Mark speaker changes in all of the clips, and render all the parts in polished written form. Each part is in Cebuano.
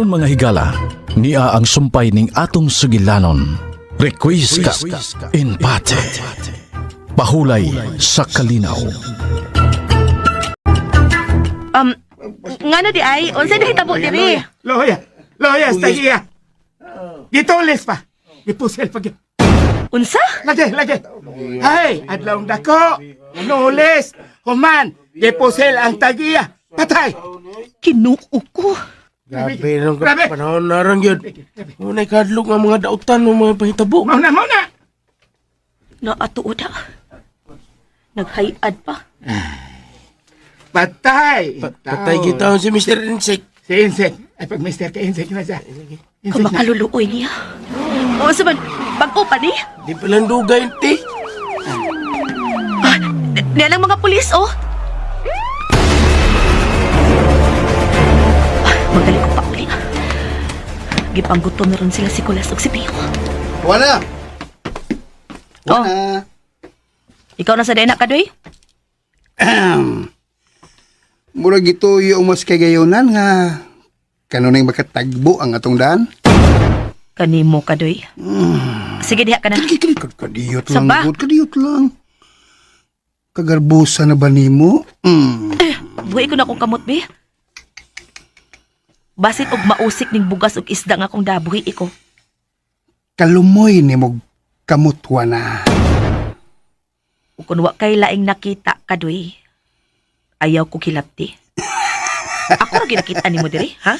Speaker 1: Karon, mga higala, nia ang sumpay ning atong sugilanon. Requiescat in pace. Pahulay sa kalinaw.
Speaker 2: Ngano diay, unsa nahitabo diri?
Speaker 3: Loya! Loya, sa iya! Gitulis pa! Gipusel pa gyud.
Speaker 2: Unsa?
Speaker 3: Lagi, lagi! Ay, adlaw dako! Nulis! Human! Gipusel ang tagiya! Patay!
Speaker 2: Kinuo ko.
Speaker 4: Grabe nang
Speaker 3: Grabe.
Speaker 4: panahon na ron yun. Unay kadlok nga mga dautan ng mga pahitabo.
Speaker 3: Mauna, mauna!
Speaker 2: Naatuod ha. Naghayad pa.
Speaker 3: Patay!
Speaker 4: Patay kita si Mr. Insect.
Speaker 3: Si Insect. Ay, pag Mr. ka Insect na siya. Insect na.
Speaker 2: Kumakaluluoy niya. Unsa man, bag-o pa ni?
Speaker 4: Di pa lang dugay, te.
Speaker 2: Ah, niya lang mga pulis, oh. Ah, magaling ko pa uli. Gipanggutom na ron sila si Kulas ug si Pio.
Speaker 5: Wala.
Speaker 2: Oh,
Speaker 5: Wala.
Speaker 2: ikaw na sa dena ka, Doy?
Speaker 5: Murag ito yung mas kagayonan nga kanunay makatagbo ang atong daan.
Speaker 2: Kanimo ka, Doy. Sige, diha ka na.
Speaker 5: Kadiyot lang,
Speaker 2: Saba?
Speaker 5: gud, kadiyot lang. Kagarbusa na ba nimo?
Speaker 2: Buhi ko na akong kamot, be. Basit og mausik ning bugas og isda nga akong dabuhi iko.
Speaker 5: Kalumoy ni mo kamutwa na.
Speaker 2: Ug kun wa kay laing nakita ka, Doy, ayaw ko kilabti. Ako ra ginakita nimo diri, ha?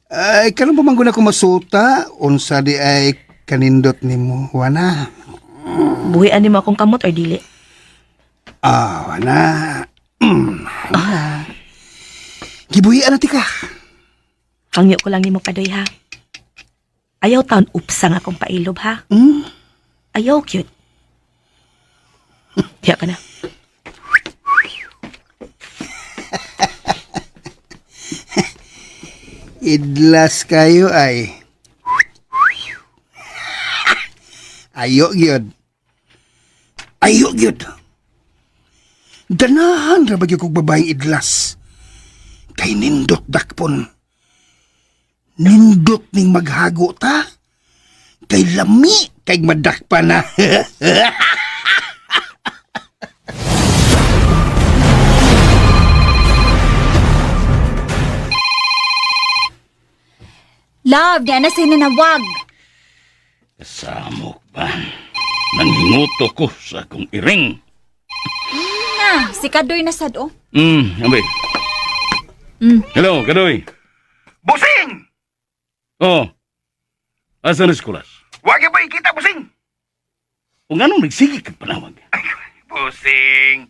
Speaker 5: Ay, karon pa man gud ako masuta, unsa di ay kanindot nimo, wana.
Speaker 2: Buhi ani mo akong kamot or dili?
Speaker 5: Ah, wana. Wana. Gibuhian na tika.
Speaker 2: Hangyo ko lang nimo kadoy, ha. Ayaw taon upsa nga akong pailob, ha. Ayaw cute. Diya ka na.
Speaker 5: Idlas kayo ay. Ayo gyud. Ayo gyud. Danahan ra ba gyud kog babaeng idlas. Kay nindot dakpon. Nindot ning maghago ta. Kay lami kay madakpa na.
Speaker 6: Love, di na sinanawag.
Speaker 7: Kasamok ba? Nanghinguto ko sa akong iring.
Speaker 6: Na, si Kadoy na sad oh.
Speaker 7: Ambi. Hello, Kadoy.
Speaker 8: Busing!
Speaker 7: Oh. Asa na si Kulas?
Speaker 8: Wag ba ikita, busing?
Speaker 7: Kung anong nagsige kag panawag?
Speaker 8: Ay, busing.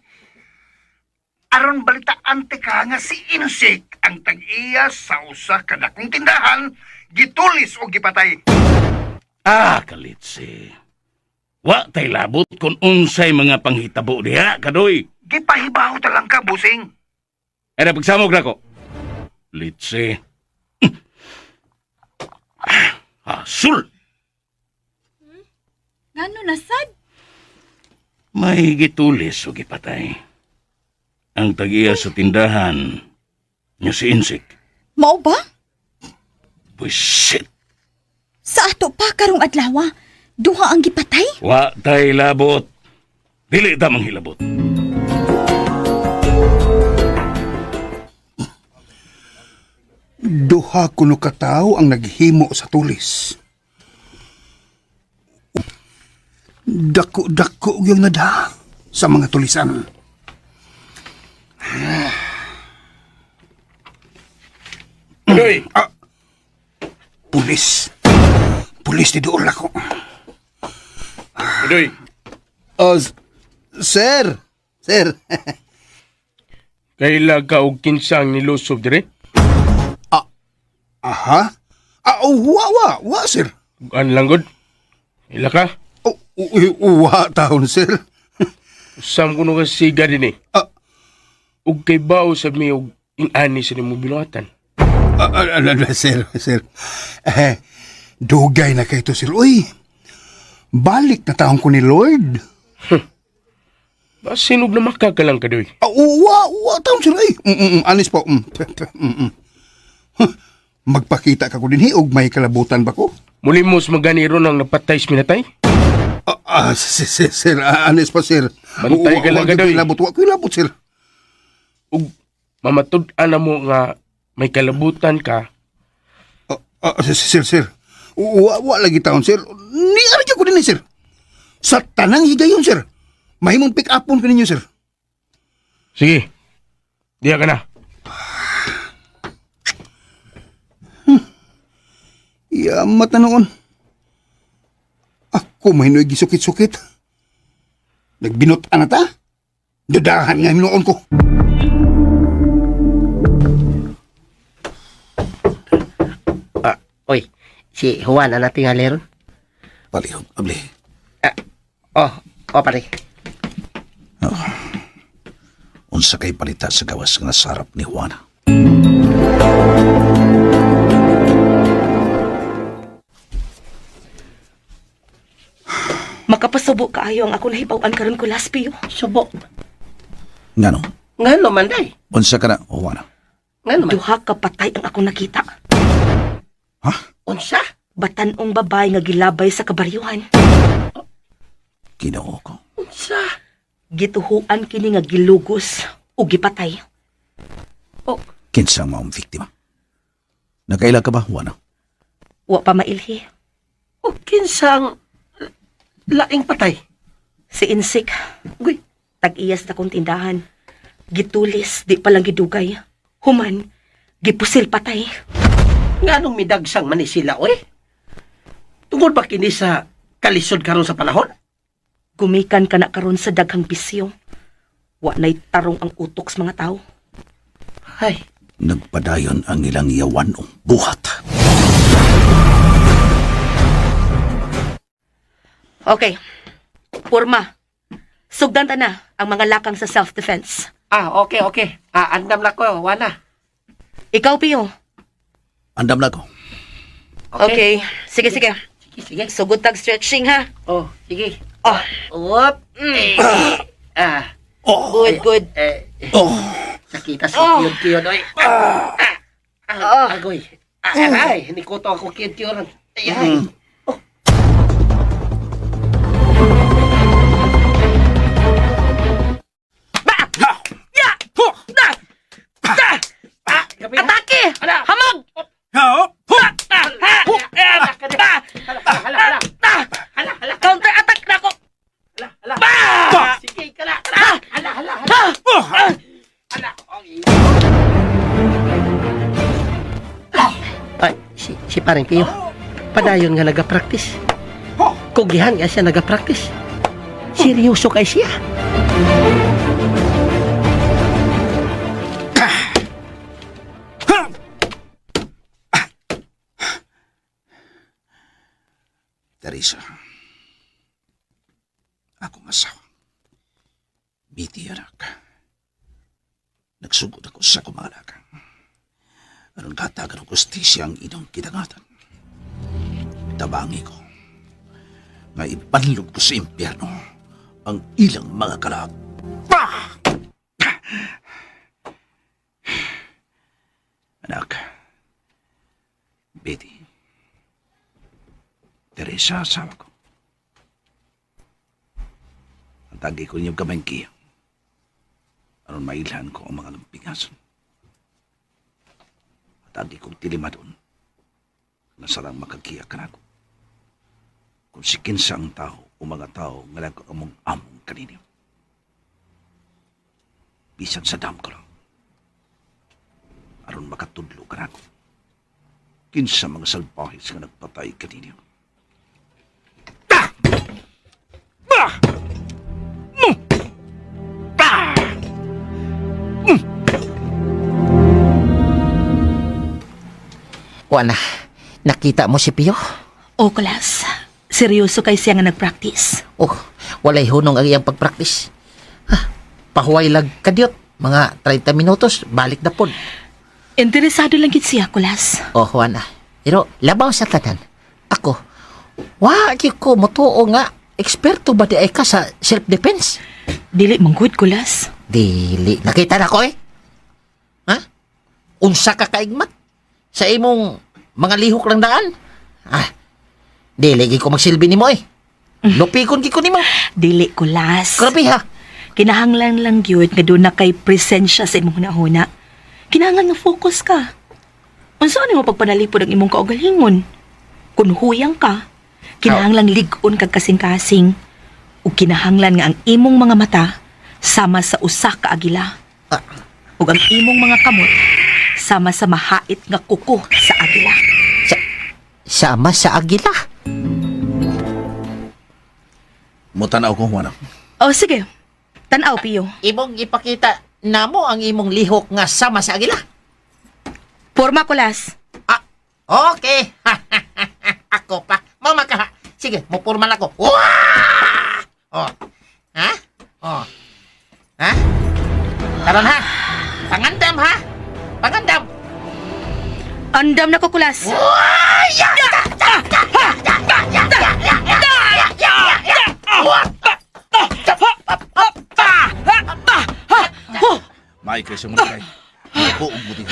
Speaker 8: Aron balitaan te ka nga si Insik ang tag-iya sa usa ka dakong tindahan, gitulis o gipatay.
Speaker 7: Ah, kalitsi. Wa tay labot kung unsay mga panghitabo diha, Kadoy.
Speaker 8: Gipahibaw ta lang ka, busing.
Speaker 7: Ay, napagsamok na ko. Litsi. Asul!
Speaker 6: Ngano na sad?
Speaker 7: May gitulis o gipatay. Ang tag-iya sa tindahan niya si Insik.
Speaker 6: Mao ba?
Speaker 7: Buisit!
Speaker 6: Sa ato pa karong adlaw, duha ang gipatay?
Speaker 7: Wa tay labot. Dili ta manghilabot.
Speaker 5: Duha kuno ka tawo ang naghimo sa tulis. Dako-dako yung nada sa mga tulisan.
Speaker 7: Kadoy!
Speaker 5: Ah, pulis. Pulis ni dool ako.
Speaker 7: Kadoy!
Speaker 5: Oh, sir. Sir.
Speaker 4: Kaila ka og kinsang nilusob dire?
Speaker 5: Aha. Ah, oh, wa, wa, wa, sir.
Speaker 4: An lang gud. Ila ka?
Speaker 5: Oh, wa taon, sir.
Speaker 4: Usam kuno ka siga din eh.
Speaker 5: Ah.
Speaker 4: Ug kay bao sa mi og ingani sa nimo binuhatan.
Speaker 5: Ah, ah, ah, ah, sir, sir. Eh, dugay na kayo to, sir. Uy, balik na taon ko ni Lord.
Speaker 4: Basin og namaka ka lang kadoy.
Speaker 5: Ah, wa, wa taon, sir. Ay, anis po. Huh, Magpakita ka ko dinhi og may kalabutan ba ko?
Speaker 4: Mulimos magani ron ang napatay sa minatay?
Speaker 5: Sir, sir, sir, anis pa, sir.
Speaker 4: Bantay ka lang,
Speaker 5: Wa- wa-
Speaker 4: Gadoy.
Speaker 5: wa- Labot, wa ko'y labot, sir.
Speaker 4: Ug mamatud-an na mo nga may kalabutan ka.
Speaker 5: Sir, sir, sir. Wa lagi taon, sir. Ni ara ko dinhi, sir. Sa tanang higayon, sir. Mahimong pick upon ka ninyo, sir.
Speaker 4: Sige. Diya ka na.
Speaker 5: Yamat na noon. Ako may noy gisukit-sukit. Nagbinot na ta. Dadahan nga noon ko.
Speaker 9: Ah, oy, si Juan ang nating ron.
Speaker 1: Palihog, abli.
Speaker 9: Ah, oh, oh pare.
Speaker 1: Unsa kay palita sa gawas nga nasarap ni Juana.
Speaker 2: Makapasubo kaayo ang ako nahibaw-an karon ko last Pio.
Speaker 9: Subo.
Speaker 1: Ngano?
Speaker 9: Ngano man day?
Speaker 1: Unsa ka na, Juana?
Speaker 9: Ngano man?
Speaker 2: Duha ka patay ang akong nakita.
Speaker 1: Ha?
Speaker 9: Unsa?
Speaker 2: Batanong babae nga gilabay sa kabaryuhan.
Speaker 1: Ginoo ko.
Speaker 9: Unsa?
Speaker 2: Gituhuan kini nga gilugos ug gipatay.
Speaker 9: Oh,
Speaker 1: Kinsa ang maong biktima? Nakaila ka ba, Juana?
Speaker 2: Wa pa mailhi.
Speaker 9: oh kinsang laing patay.
Speaker 2: Si Insik,
Speaker 9: Uy,
Speaker 2: tag-iyas na kong tindahan. Gitulis, di pa lang gidugay. Human, gipusil patay.
Speaker 9: nganong midagsang man ni sila oy? Tungod ba kini sa kalisod karon sa panahon?
Speaker 2: Gumikan ka na karon sa daghang bisyo. Wa na'y tarong ang utok sa mga tao.
Speaker 9: Ay,
Speaker 1: Nagpadayon ang ilang yawan o buhat.
Speaker 2: Okay. Porma. Sugdan ta na ang mga lakang sa self-defense.
Speaker 9: ah, okay, okay. Ah, andam na ko, wala.
Speaker 2: Ikaw, Pio.
Speaker 1: Andam na ko.
Speaker 2: Okay. Sige, sige.
Speaker 9: Sige, sige.
Speaker 2: Sugod tag stretching, ha?
Speaker 9: Oh, sige.
Speaker 2: Oh,
Speaker 9: Whoop. Eh, Ah,
Speaker 2: good, good.
Speaker 9: eh,
Speaker 1: Oh,
Speaker 9: sakita sa kiyod-kiyod, oy. Ah, ah, agoy. Ah, aray, nikuto ako kiyod-kiyoran. Ay, ay. Oh.
Speaker 2: Ba! Ya! Da! Da!
Speaker 9: Ah, gabi na.
Speaker 2: Atake!
Speaker 9: Ala!
Speaker 2: Hamog!
Speaker 9: Hala, hala, hala, hala.
Speaker 2: Da!
Speaker 9: Hala, hala,
Speaker 2: Counter attack na ako!
Speaker 9: hala, hala.
Speaker 2: Ba!
Speaker 9: Sige, kala, kala. Hala, hala, hala.
Speaker 2: Ah!
Speaker 9: Hala, okay. Ay, si parang Pio. Padayon nga nagapractice. Kugihan nga siya nagapractice. Seryoso kay siya.
Speaker 1: Teresa. Akong asawa. Biti anak. Nagsugod ako sa kumalak. Aron katagan ng kustisya ang inyong kidangatan. Tabangi ko. Nga ipanlog ko sa impyerno ang ilang mga kalag. Ah! Anak. Betty. Teresa, asawa ko. Ang tagi ko ninyong kamangki. Aron mailhan ko ang mga lampingasan. At tagi kong tilima doon. Nasarang makagiya ka na ako. Kung si kinsa ang tao o mga tao nga nag-among-among kaninyo. Bisan sa dam ko lang. Aron makatudlo ka na ako. Kinsa mga salbahis nga nagpatay kaninyo.
Speaker 9: Wala. Nakita mo si Pio?
Speaker 2: Oh, kulas. Seryoso kay siya nga nag-practice.
Speaker 9: Oh, walay hunong ang iyang pagpraktis. Ah, pahuway lag kadyot. Mga 30 minutos, balik na pod.
Speaker 2: Interesado lang gid siya, kulas.
Speaker 9: Oh, Juana. Pero labaw sa tanan. Ako, wa gyud ko motuo nga eksperto ba di ay ka sa self-defense?
Speaker 2: Dili man good, kulas.
Speaker 9: Dili. Nakita na ko eh. Ha? Unsa ka kaigmat?
Speaker 10: Sa imong mga lihok lang daan. Ah, dili gyud ko magsilbi nimo eh. Lupikon gyud ko nimo.
Speaker 2: Dili kulas.
Speaker 10: Grabe ha.
Speaker 2: Kinahanglan lang gyud nga doon na kay presensya sa imong hunahuna. Kinahanglan nga focus ka. Unsa nimo pagpanalipod ang imong kaugalingon? Kun huyang ka, kinahanglan lig-on kag kasing-kasing. Ug kinahanglan nga ang imong mga mata sama sa usa ka agila.
Speaker 10: Ah.
Speaker 2: Ug ang imong mga kamot sama sa mahait nga kuko sa agila.
Speaker 10: Sama sa agila.
Speaker 5: Mutanaw ko, Juana.
Speaker 2: Oh, sige. Tan-aw, Pio.
Speaker 10: Imong ipakita namo ang imong lihok nga sama sa agila.
Speaker 2: Porma kulas.
Speaker 10: Ah, okay. Ako pa. Mama ka. Sige, mupurma na ako. Wah! Oh. Ha? Oh. Ha? Karon ha? Pangandam ha? Pangandam.
Speaker 2: Andam na ko kulas.
Speaker 10: Wah! Ya! Ya! Ya! Ya! Ya! Ya! Ya! Ya! Ya! Ya! Ya! Ya! Wah!
Speaker 5: Maay kay sa mga kay. Ako og buti.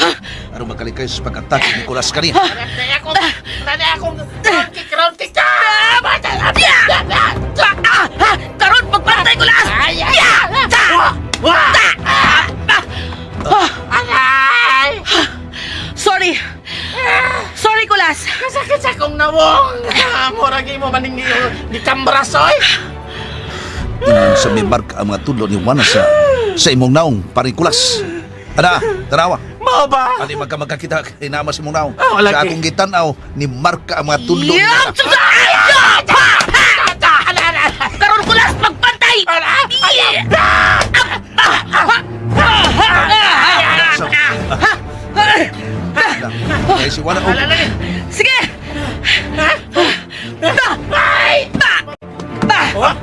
Speaker 5: Aron makalikay sa pag-atake ni Nicolas kaniya.
Speaker 10: Nanay akong, nanay akong, round kick, round kick. Ah! Bata! Ya! Ya!
Speaker 2: Ah! Ha! Karon pagpantay kulas.
Speaker 10: Ay! Ay! Wah! Wah!
Speaker 2: Ah!
Speaker 10: Aray!
Speaker 2: Sorry. Sorry kulas.
Speaker 10: Kasakit sa akong nawong. Murag imo maning ni kambrasoy.
Speaker 5: Ingon sa mimarka ang mga tudlo ni Juana sa imong naong paring kulas. Ana, tanawa.
Speaker 10: Mao ba?
Speaker 5: Ali magka magkakita kay nama sa imong naong.
Speaker 10: Ah, wala
Speaker 5: Sa
Speaker 10: kay.
Speaker 5: akong gitanaw ni marka ang mga tudlo ni
Speaker 2: Yap!
Speaker 5: Juana.
Speaker 2: Karon kulas pagpantay.
Speaker 5: Kay si Juana og
Speaker 2: Sige. Ba! Ba! Ba!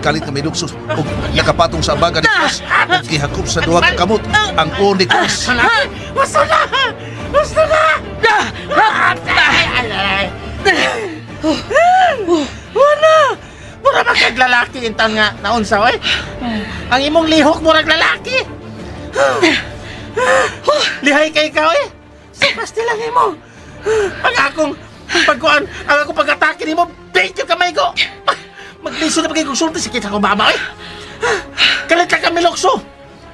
Speaker 5: kalit na may luksus og nakapatong sa baga ni Kulas ug gihakop sa duha ka kamot ang ulo ni Kulas.
Speaker 10: Gusto na! Gusto na! Ay, ay, ay. Wala! Mura ba kag lalaki intan nga naunsa oy? Ang imong lihok murag lalaki. Lihay kay ka oy. Sa pastil lang imo. Ang akong pagkuan, ang akong pag-atake nimo, medyo kamay ko. Magliso na pagay konsulta sa kita kong mama oy. Kalit ka kami lokso.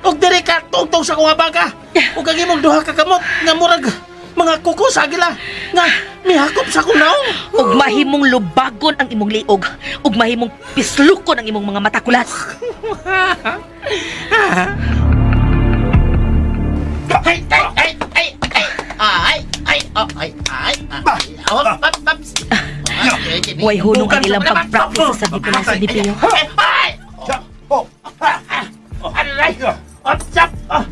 Speaker 10: Og diri ka tungtong sa akong abaga. Ug ang imong duha ka kamot nga murag mga kuko sa agila nga mihakop sa akong naong.
Speaker 2: Ug mahimong lubagon ang imong liog, ug mahimong pislukon ang imong mga mata kulas.
Speaker 10: Ay, ay, ay, ay, ay, ay, ay, oh, ay, ay, ay, oh, pap, pap.
Speaker 2: Way hunong ang ilang pag-practice sa Nicolas ni Pio.
Speaker 10: Ay, ay, oh, aray, oh, sap, oh,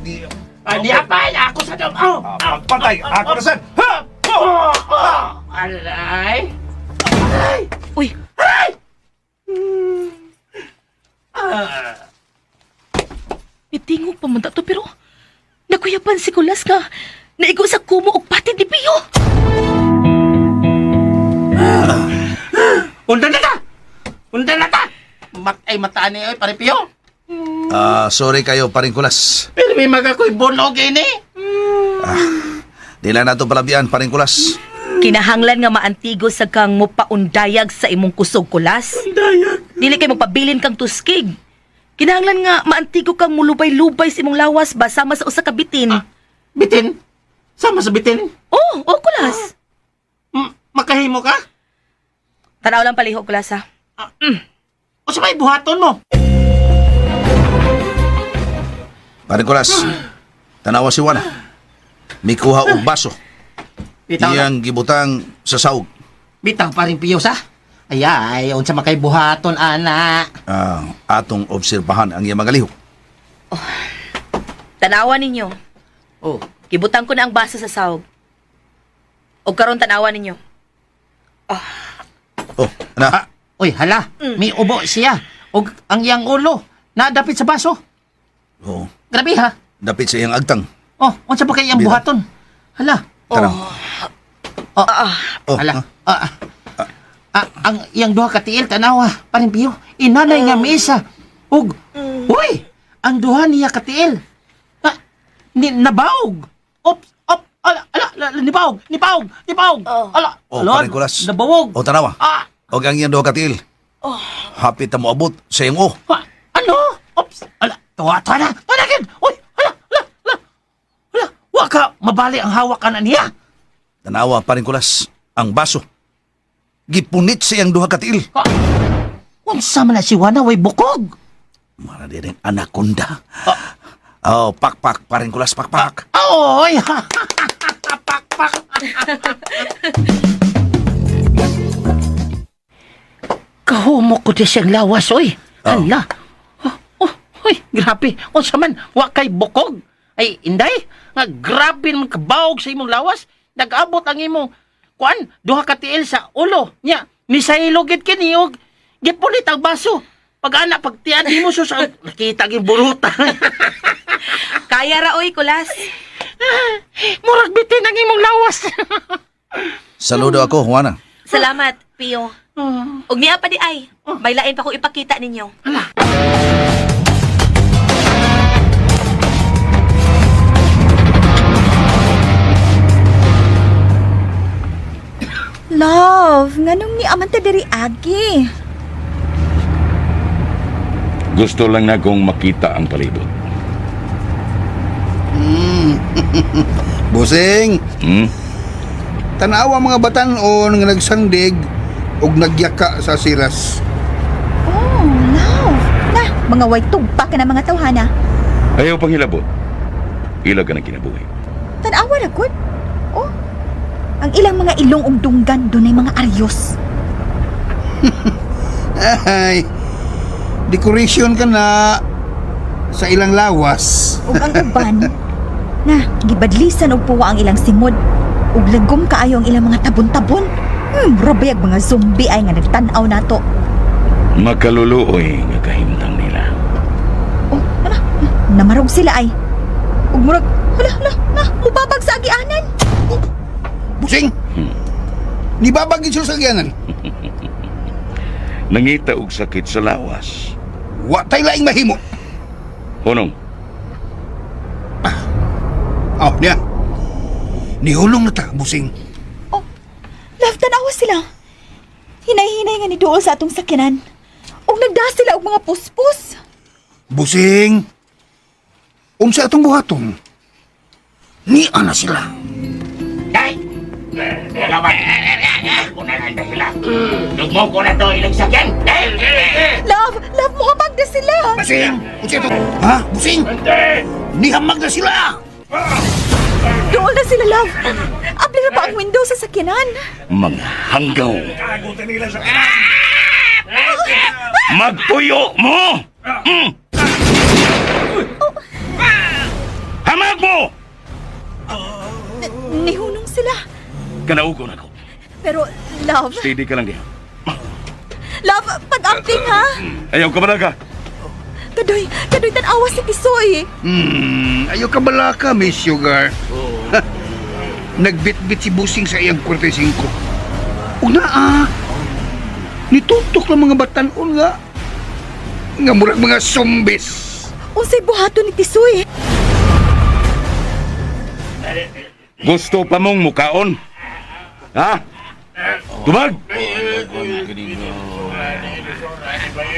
Speaker 10: ay, di apay, ako sa dom, oh, oh,
Speaker 5: Pagpatay ako na sad. Ha!
Speaker 10: oh, oh, aray,
Speaker 2: Uy. Mitingog pa man ta to pero nakuyapan si Kulas nga naigo sa kumo og patid ni Pio.
Speaker 10: Unda na ta! Unda na ta! Matay mataan ni oy, pare Pio.
Speaker 5: Ah, sorry kayo paring kulas.
Speaker 10: Pero may mga ko'y bunog ini.
Speaker 5: Dila na to palabian paring kulas.
Speaker 2: Kinahanglan nga maantigo sa kang mopaundayag sa imong kusog kulas.
Speaker 10: Dayag.
Speaker 2: Dili kay magpabilin kang tuskig. Kinahanglan nga maantigo kang mulubay-lubay sa imong lawas ba sama sa usa ka bitin.
Speaker 10: Bitin? Sama sa bitin?
Speaker 2: Oh, oh kulas.
Speaker 10: Makahimo ka?
Speaker 2: Tanaw lang paliho kulas ha.
Speaker 10: O sa may buhaton mo?
Speaker 5: Paring kulas. Tanawa si Juana. Mikuha og baso.
Speaker 10: Bitaw na.
Speaker 5: Iyang gibutang sa sawg.
Speaker 10: Bitaw pa rin piyos ha? Ay, ay, unsa makay buhaton, ana.
Speaker 5: Ah, atong obserbahan ang iyang mga lihok.
Speaker 2: Tanawa ninyo.
Speaker 10: Oh,
Speaker 2: Gibutang ko na ang baso sa sawg. Og karon tanawa ninyo.
Speaker 5: Oh, ana.
Speaker 10: Uy, hala, may ubo siya. Og ang iyang ulo, nadapit sa baso.
Speaker 5: Oh,
Speaker 10: Grabe ha.
Speaker 5: dapit sa iyang agtang.
Speaker 10: Oh, unsa pa kay iyang
Speaker 5: Bitaw.
Speaker 10: buhaton? Hala.
Speaker 5: Tanaw.
Speaker 10: Oh,
Speaker 5: Oh,
Speaker 10: hala.
Speaker 5: ah.
Speaker 10: Ah, ah. Ah, ang iyang duha ka tiil tanawa, paring piyo. Inanay nga mesa. Og uy, ang duha niya ka tiil. Ah, ni nabawg. Op, op, Ala, ala, ala, nibawog, nibawog, nibawog.
Speaker 2: Oh.
Speaker 10: Ala,
Speaker 11: Oh,
Speaker 10: ala,
Speaker 11: paring kulas.
Speaker 10: Nabawog.
Speaker 11: O tanawa.
Speaker 10: Ah.
Speaker 11: Og ang iyang duha ka tiil.
Speaker 2: Oh.
Speaker 11: Hapit na moabot sa iyang o.
Speaker 10: Ha, ano? Oops, ala, tuwa, tuwa na, tuwa na, gid. Uy, ala, ala, ala, ala, wa ka, mabali ang hawak ka na niya.
Speaker 11: Tanawa paring kulas ang baso. Gipunit sa iyang duha ka tiil.
Speaker 10: Ha, unsa man na si Juana, way bukog.
Speaker 11: Mara din ang anaconda. Oh, pakpak paring kulas pakpak.
Speaker 10: Oy, pakpak. Kahumok ko di siyang lawas, oy. Hala. Oh, oh, oy, grabe. Unsa man, wa kay bukog. Ay, inday, nga grabe naman kabawog sa imong lawas. Nag-abot ang imong kuan, duha ka tiil sa ulo. Nya, misaylo gid kini og gipunit ang baso. Pag ana pagtian nimo sus nakita gyud buruta.
Speaker 2: Kaya ra oy, kulas.
Speaker 10: Murag bitin ang imong lawas.
Speaker 11: Saludo ako, Juana.
Speaker 2: Salamat, Pio. Ug niya pa di ay. May lain pa ko ipakita ninyo.
Speaker 6: Love, nganong ni aman ta diri agi?
Speaker 7: Gusto lang na kong makita ang palibot.
Speaker 5: Busing, tanawa mga batan-on nga nagsandig og nagyaka sa siras.
Speaker 6: Oh, love. Na, mga way tugpa ka na mga tawhana.
Speaker 7: Ayaw pang hilabot. Ilag ka ng kinabuhi.
Speaker 6: Tanawa ra gud. Oh. Ang ilang mga ilong ug dunggan dunay mga aryos.
Speaker 5: Ay, decoration ka na sa ilang lawas.
Speaker 6: Ug ang uban na gibadlisan og puwa ang ilang simod. Ug lagom kaayo ang ilang mga tabon-tabon. Rabayag mga zombie ay nga nagtan-aw nato.
Speaker 7: Makaluluoy nga kahimtang nila.
Speaker 6: Oh, ala, namarog sila ay. Ug murag, hala, hala, na, mubabag sa agianan.
Speaker 5: Busing! Nibabagin sila sa giyanan.
Speaker 7: Nangita og sakit sa lawas.
Speaker 5: Wa tay laing mahimo.
Speaker 7: Honong,
Speaker 5: Oh, niya. Nihulong na ta, busing.
Speaker 6: Oh, love, tanawa sila. Hinay-hinay nga ni duol sa atong sakyanan. Ug nagda sila og mga puspos.
Speaker 5: Busing! Unsa atong buhaton? Ni ana sila.
Speaker 3: Day! Lawan! Una na sila. Lugmo ko na to ilang sakyan.
Speaker 6: Love, love, muhabag na sila.
Speaker 5: Busing! Unsa ito? Ha? Busing! Nihamag na sila!
Speaker 6: Duol na sila, love. Abli na pa ang window sa sakyanan.
Speaker 7: mga hanggaw. Magpuyo mo! Hamag mo!
Speaker 6: Nihunong sila.
Speaker 7: Kanaugon ako.
Speaker 6: Pero, love,
Speaker 7: Steady ka lang diha.
Speaker 6: love, pag-update ha.
Speaker 7: Ayaw ka balaga.
Speaker 6: Kadoy, kadoy tanawa si Tisoy.
Speaker 5: Ayaw ka balaka, Miss Sugar. Nagbitbit si Busing sa iyang 45. Una ah, nitutok lang mga batanon nga. Nga murag mga zombies.
Speaker 6: Unsay buhaton ni Tisoy?
Speaker 7: Gusto pa mong mukaon? Ha? Tubag!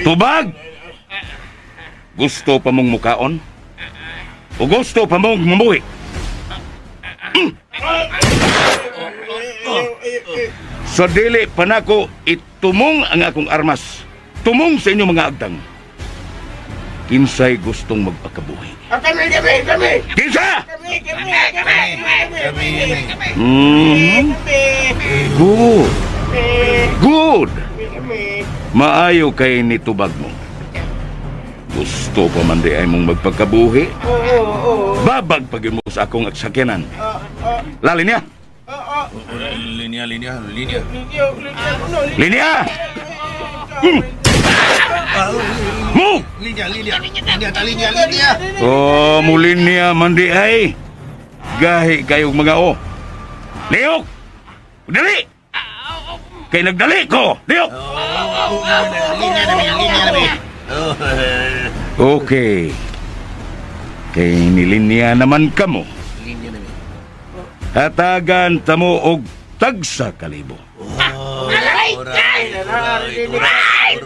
Speaker 7: Tubag! Gusto pa mong mukaon? O gusto pa mong mumuhi? Sa dili pa nako itumong ang akong armas. Tumong sa inyong mga agtang. Kinsay gustong magpakabuhi.
Speaker 3: Kami, kami, kami!
Speaker 7: Kinsa!
Speaker 3: Kami, kami, kami!
Speaker 7: Good. Good. Maayo kay nitubag mo. Gusto pa man di ay mong magpagkabuhi. Babag pag mo sa akong agsakyanan. Lali niya.
Speaker 11: Linya, linya, linya.
Speaker 7: Linya! Move!
Speaker 5: Linya, linya. Linya, ta, linya, linya.
Speaker 7: Oh, muli niya man di ay. Gahi kayong mga o. Liyok! Dali! Kay nagdali ko! Liyok!
Speaker 5: Linya na, linya na.
Speaker 7: Okay. Kay nilinya naman kamo. Hatagan tamo og tagsa kalibo.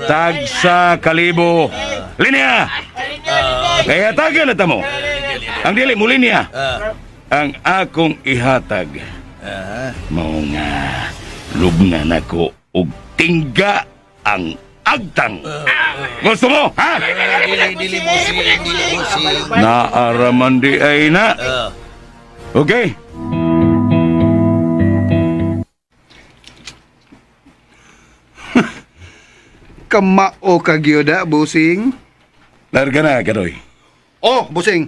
Speaker 7: Tagsa kalibo. Linya! Kaya hatagan na tamo. Ang dili mo linya. Ang akong ihatag. Mao nga lubngan ako og tingga ang agtang. Gusto mo, ha?
Speaker 11: Dili, dili, bossing. Dili, bossing.
Speaker 7: Naaraman di ay na. Okay.
Speaker 8: Kamao ka gyuda, busing.
Speaker 7: Larga na, Kadoy.
Speaker 8: Oh, busing.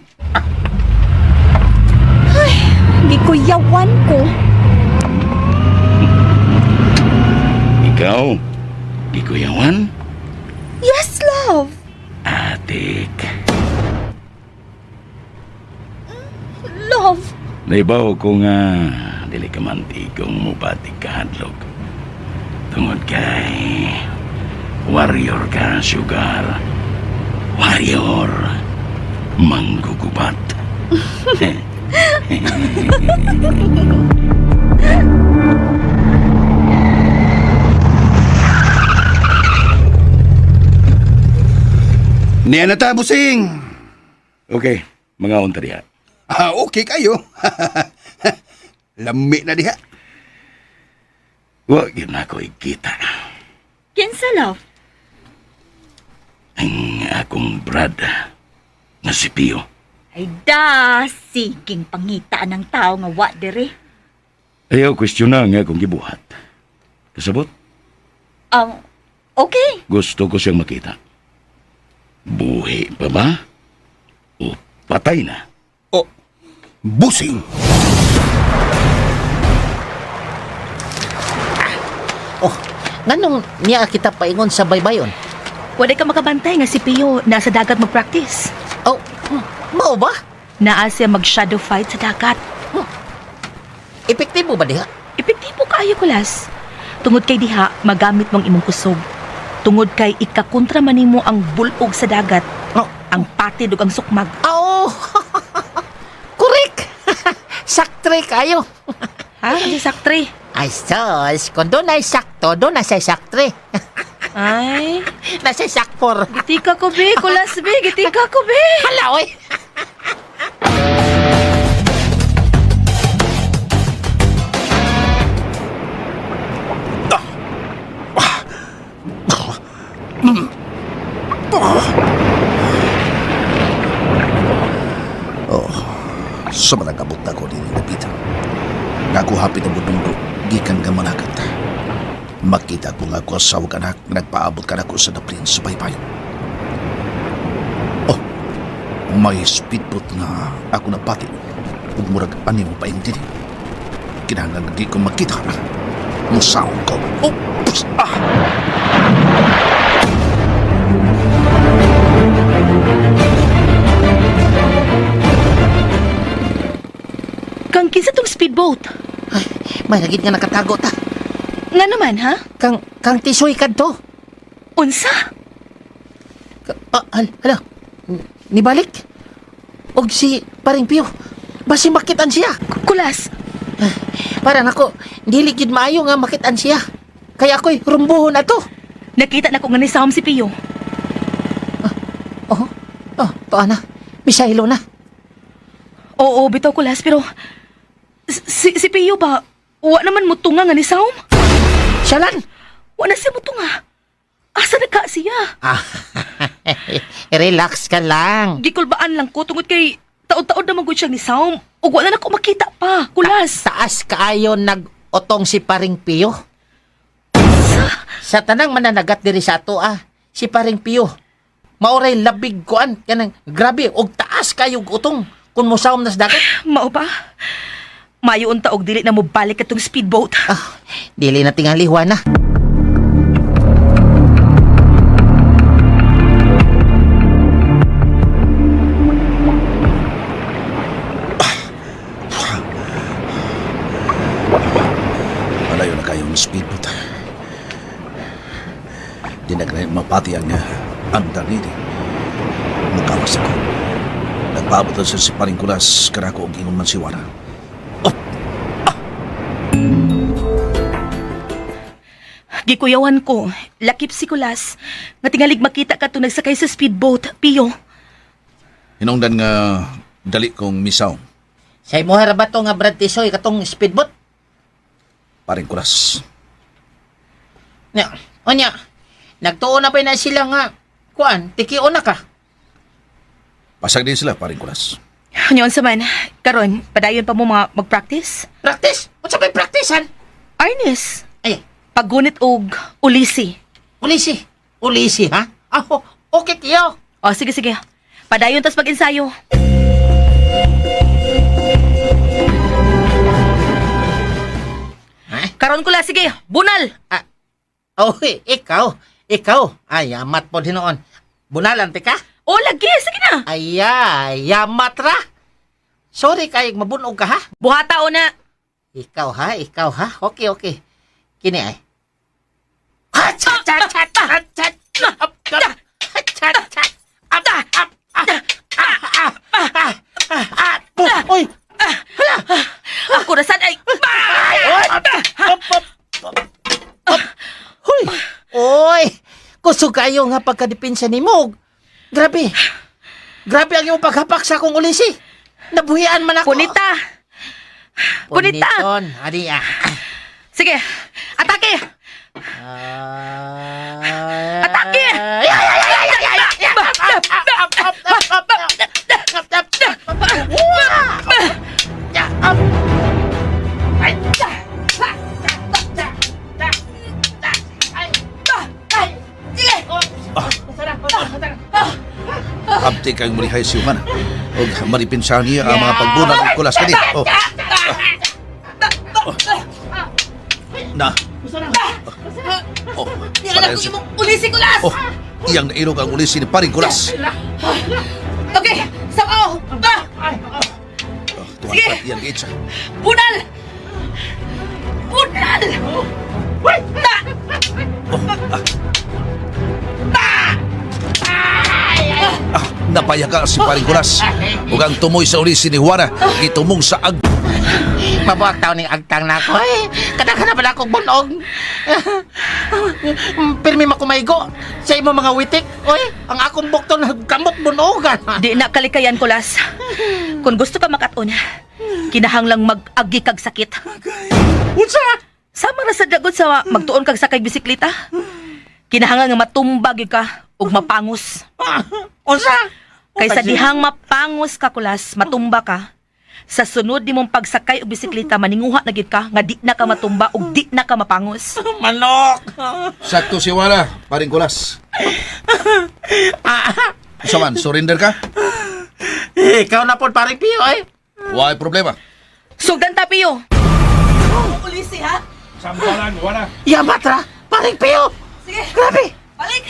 Speaker 6: Gikuyawan ko.
Speaker 7: Ikaw, gikuyawan?
Speaker 6: Yes, love.
Speaker 7: Atik.
Speaker 6: Love.
Speaker 7: Naibaw ko nga, dili ka man tigong mubati ka hadlok. Tungod kay, warrior ka, sugar. Warrior. Manggugubat.
Speaker 8: Niya na ta, busing.
Speaker 7: Okay, mga unta diha.
Speaker 8: Ah, okay kayo. Lami na diha.
Speaker 7: Wa gyud na ako ikita.
Speaker 2: Kinsa, love?
Speaker 7: Ang akong brad na si Pio.
Speaker 6: Ay da, siging pangitaan ng tao nga wa dire.
Speaker 7: Ayaw kwestiyon na nga akong gibuhat. Kasabot,
Speaker 6: Okay.
Speaker 7: gusto ko siyang makita. Buhi pa ba? O patay na?
Speaker 8: Oh, busing.
Speaker 10: Oh, nganong niya kita paingon sa baybayon?
Speaker 2: Wala ka makabantay nga si Pio nasa dagat mag-practice.
Speaker 10: Oh, mao ba?
Speaker 2: Naa siya mag-shadow fight sa dagat.
Speaker 10: Epektibo ba diha?
Speaker 2: Epektibo kaayo, Kulas. Tungod kay diha, magamit mong imong kusog. Tungod kay ikakontra man nimo ang bulog sa dagat,
Speaker 10: Oh.
Speaker 2: ang patid ug ang sukmag.
Speaker 10: Oh, correct. Saktre kayo.
Speaker 2: Ha? Ano saktre?
Speaker 10: Ay, sus, kung doon ay sakto, doon ay sa saktre.
Speaker 2: Ay,
Speaker 10: Nasa sakfor.
Speaker 2: gitika ko be, Kulas be, gitika ko be.
Speaker 10: Hala, oy.
Speaker 11: Sa malagabot na ko din napita. Nga ko hapit ang budunggo, gikan nga managat. Makita ko nga ko asawa ka anak, nagpaabot ka na ko sa daplin sa baybayon. Oh, may speedboat nga ako napati. Ug murag ani mo paing din. Kinahanglan nga di ko makita. Musaon ko. Oh, pus, ah!
Speaker 2: Kang kinsa tong speedboat?
Speaker 10: Ay, may lagid nga nakatago ta.
Speaker 2: Nga naman, ha?
Speaker 10: Kang, kang tisoy kadto.
Speaker 2: Unsa?
Speaker 10: Ah, hala. Nibalik. Og si Paring Pio. Basi makitan siya.
Speaker 2: Kulas,
Speaker 10: Para nako, dili gid maayo nga makitan siya. Kaya ako'y rumbuhon ato.
Speaker 2: nakita na ko nga ni Sam si Pio.
Speaker 10: Oh, oh, tuwa na. Misahilo na.
Speaker 2: Oo, bitaw Kulas, pero si Pio ba, wa naman mutunga nga ni Sam?
Speaker 10: Siyalan.
Speaker 2: Wa na siya mutunga. Asa na ka siya?
Speaker 10: Ah, relax ka lang.
Speaker 2: Gikulbaan lang ko tungod kay taod-taod naman gud siya ni Sam. Ug wa na nako makita pa, Kulas.
Speaker 10: Taas kaayo nag-otong si Paring Pio. Sa tanang mananagat diri sa ato ah, si Paring Pio. Maoray labig kuan kanang grabe og taas kayo og utong kun mosawom nas dagat.
Speaker 2: Mao ba? Mayo unta og dili na mo balik atong speedboat.
Speaker 10: Ah, dili na tingali Juana.
Speaker 11: Malayo na kayong speedboat. Di na ganit mapati ang andar nini. Mukawas ako. Nagpaabot na siya si Paring Kulas kanako og ingon man si Wara. Oh!
Speaker 2: Gikuyawan ko, lakip si Kulas, nga tingalig makita ka to nagsakay sa speedboat, Piyo.
Speaker 11: Hinungdan nga dali kong misaw,
Speaker 10: Sa imo ra ba to nga Brad Tisoy katong speedboat?
Speaker 11: paring Kulas.
Speaker 10: Nya, onya. Nagtuo na ba na sila nga kuan, tikion na ka.
Speaker 11: Pasag din sila, paring Kulas.
Speaker 2: Ano sa man, karon padayon pa mo mga mag-practice?
Speaker 10: Practice? Unsa may practicean?
Speaker 2: Arnis,
Speaker 10: Ay,
Speaker 2: paggunit og ulisi.
Speaker 10: ulisi. Ulisi ha? Aho, okay kiyo.
Speaker 2: O, sige, sige. Padayon tas mag-ensayo.
Speaker 10: Ha?
Speaker 2: Karon ko la, sige, bunal!
Speaker 10: Ah, oh, ikaw, ikaw. Ay, amat po hinoon. Bunalan, tika?
Speaker 2: O, lagi, sige na!
Speaker 10: Ay, yamat ra. Sorry kay mabunog ka ha.
Speaker 2: Buhata o na!
Speaker 10: Ikaw ha, ikaw ha. Okay, okay. Kini ay. Ha cha cha cha cha cha cha up cha cha cha up up ah ah ah ah ah ah po oy.
Speaker 2: Ako na sad ay!
Speaker 10: Oy! Up, up, up, up. Huy! Oy! Kusog kayo nga pagkadepensa ni Mog. Grabe. Grabe ang iyong paghapak sa akong ulisi. Nabuhian man ako.
Speaker 2: Punita! Punita!
Speaker 10: Puniton. Adi ah.
Speaker 2: Sige, atake!
Speaker 10: Ah.
Speaker 2: Atake!
Speaker 10: Ay, ay, ay, ay, ay, ay, ay, ay, up, up, up, up, up, up, up, up, up, up. Wah! Ya, up. Ay, ta, ta, ta, ta, ta, ta, ay, ta, ay.
Speaker 2: Sige!
Speaker 10: Oh, tara, tara.
Speaker 11: Abti kang mulihay si Juan. Og maripinsahan niya ang mga pagbunag ni Kulas kani. Oh. Oh. Na. Oh,
Speaker 2: Di alam ko imong ulisi, Kulas!
Speaker 11: Oh, iyang nailog ang ulisi ni paring Kulas.
Speaker 2: Okay, samaw! Ba!
Speaker 11: Oh, tuwan
Speaker 2: Sige.
Speaker 11: pa iyang giitsa.
Speaker 2: Bunal! Bunal! Ta!
Speaker 11: Ah, napayaga si paring Kulas. Ug ang tumoy sa ulisi ni Juana, gitumong sa ag
Speaker 10: Mabuak taon ning agtang na ako. Ay, kadaghan na pala akong bunog. Pirmi makumaygo sa imo mga witik. Oy, ang akong bukton kamot bunogan.
Speaker 2: Di na kalikayan, Kulas. Kung gusto ka makatun, kinahanglang mag-agi kag sakit.
Speaker 10: Unsa?
Speaker 2: Sama ra sa dagot sa magtuon kag sakay bisikleta. Kinahanglan nga matumbag gyud ka ug mapangos.
Speaker 10: Unsa?
Speaker 2: Kaysa dihang mapangos ka, Kulas, matumba ka. Sa sunod nimong pagsakay og bisikleta, maninguha na gyud ka nga di na ka matumba ug di na ka mapangos.
Speaker 10: Manok.
Speaker 11: Sakto si Juana, paring Kulas. Unsa man, surrender ka?
Speaker 10: Ikaw na po paring Pio eh.
Speaker 11: Why problema?
Speaker 2: Sugdan ta, Piyo. Ulisi ha.
Speaker 7: Sambalan, Juana.
Speaker 10: Yamat ra, paring Pio.
Speaker 2: Sige.
Speaker 10: Grabe.
Speaker 2: Balik.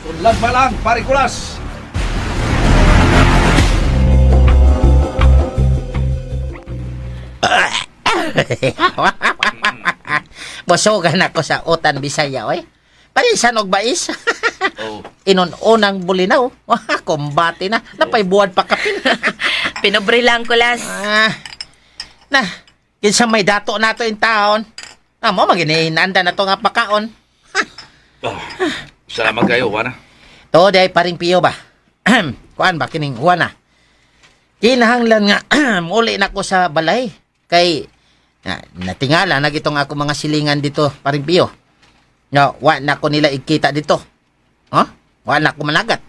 Speaker 11: Sunlan pa lang, paring Kulas.
Speaker 10: Bosogan ako sa Utan Bisaya oy. Parisan og bais.
Speaker 11: Oh.
Speaker 10: Inon-unang bulinaw. Wah, kumbate na. Napay buwan pa kapin.
Speaker 2: Pinobre lang, Kulas.
Speaker 10: Ah, na, kinsa may dato na to in taon. Ah, mo maginihinanda na to nga pakaon.
Speaker 7: Oh, salamat kayo, Juana.
Speaker 10: To day paring piyo ba. Kuan ba kining Juana. Kinahanglan nga muli na ko sa balay kay na, natingala na gitong ako mga silingan dito paring piyo. No, wa na ko nila ikita dito. Huh? Wa na ko managat.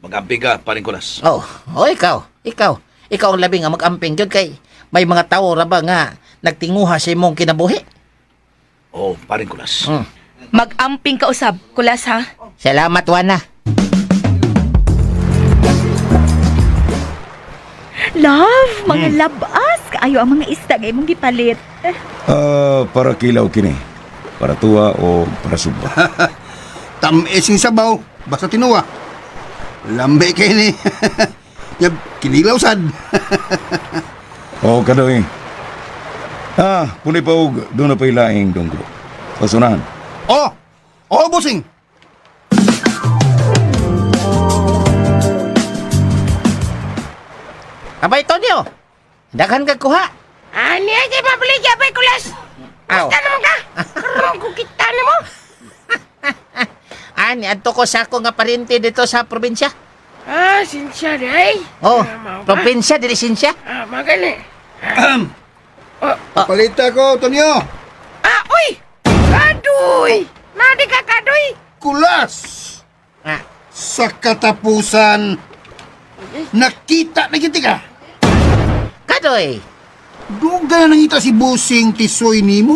Speaker 11: Magamping ka, paring Kulas.
Speaker 10: Oh, oh ikaw, ikaw. Ikaw ang labi nga mag-amping gyud kay may mga tawo ra ba nga nagtinguha sa imong kinabuhi.
Speaker 11: Oh, paring Kulas.
Speaker 2: Mag-amping ka usab, Kulas ha.
Speaker 10: Salamat, Wana.
Speaker 6: Love, mga labas kaayo ang mga isda nga imong gipalit.
Speaker 7: Ah, para kilaw kini. Para tuwa o para sugba.
Speaker 5: Tamis yung sabaw, basta tinuwa. Lambi kay ni. Yab, kinilaw sad.
Speaker 7: O kadoy. Ah, puni pa og doon na pa'y laing dunggo. Pasunahan.
Speaker 5: Oh, oh bossing.
Speaker 10: Abay, Tonyo. Daghan kag kuha.
Speaker 3: Ani ay pabalik abay Kulas.
Speaker 9: Aw.
Speaker 4: Basta naman ka. Karon ko kita nimo.
Speaker 10: Ah, niadto ko sa ako nga parente dito sa probinsya.
Speaker 4: Ah, sinsya di ay.
Speaker 10: Oh,
Speaker 4: Ah, mao ba?
Speaker 10: probinsya dili sinsya.
Speaker 4: Ah, magali.
Speaker 5: Palita ko, Tonyo.
Speaker 4: Ah, uy! Kadoy! Nadi ka, Kadoy!
Speaker 5: Kulas!
Speaker 10: Ah,
Speaker 5: Sa katapusan, nakita na kita ka.
Speaker 10: Kadoy.
Speaker 5: Duga na nangita si Busing Tisoy nimo.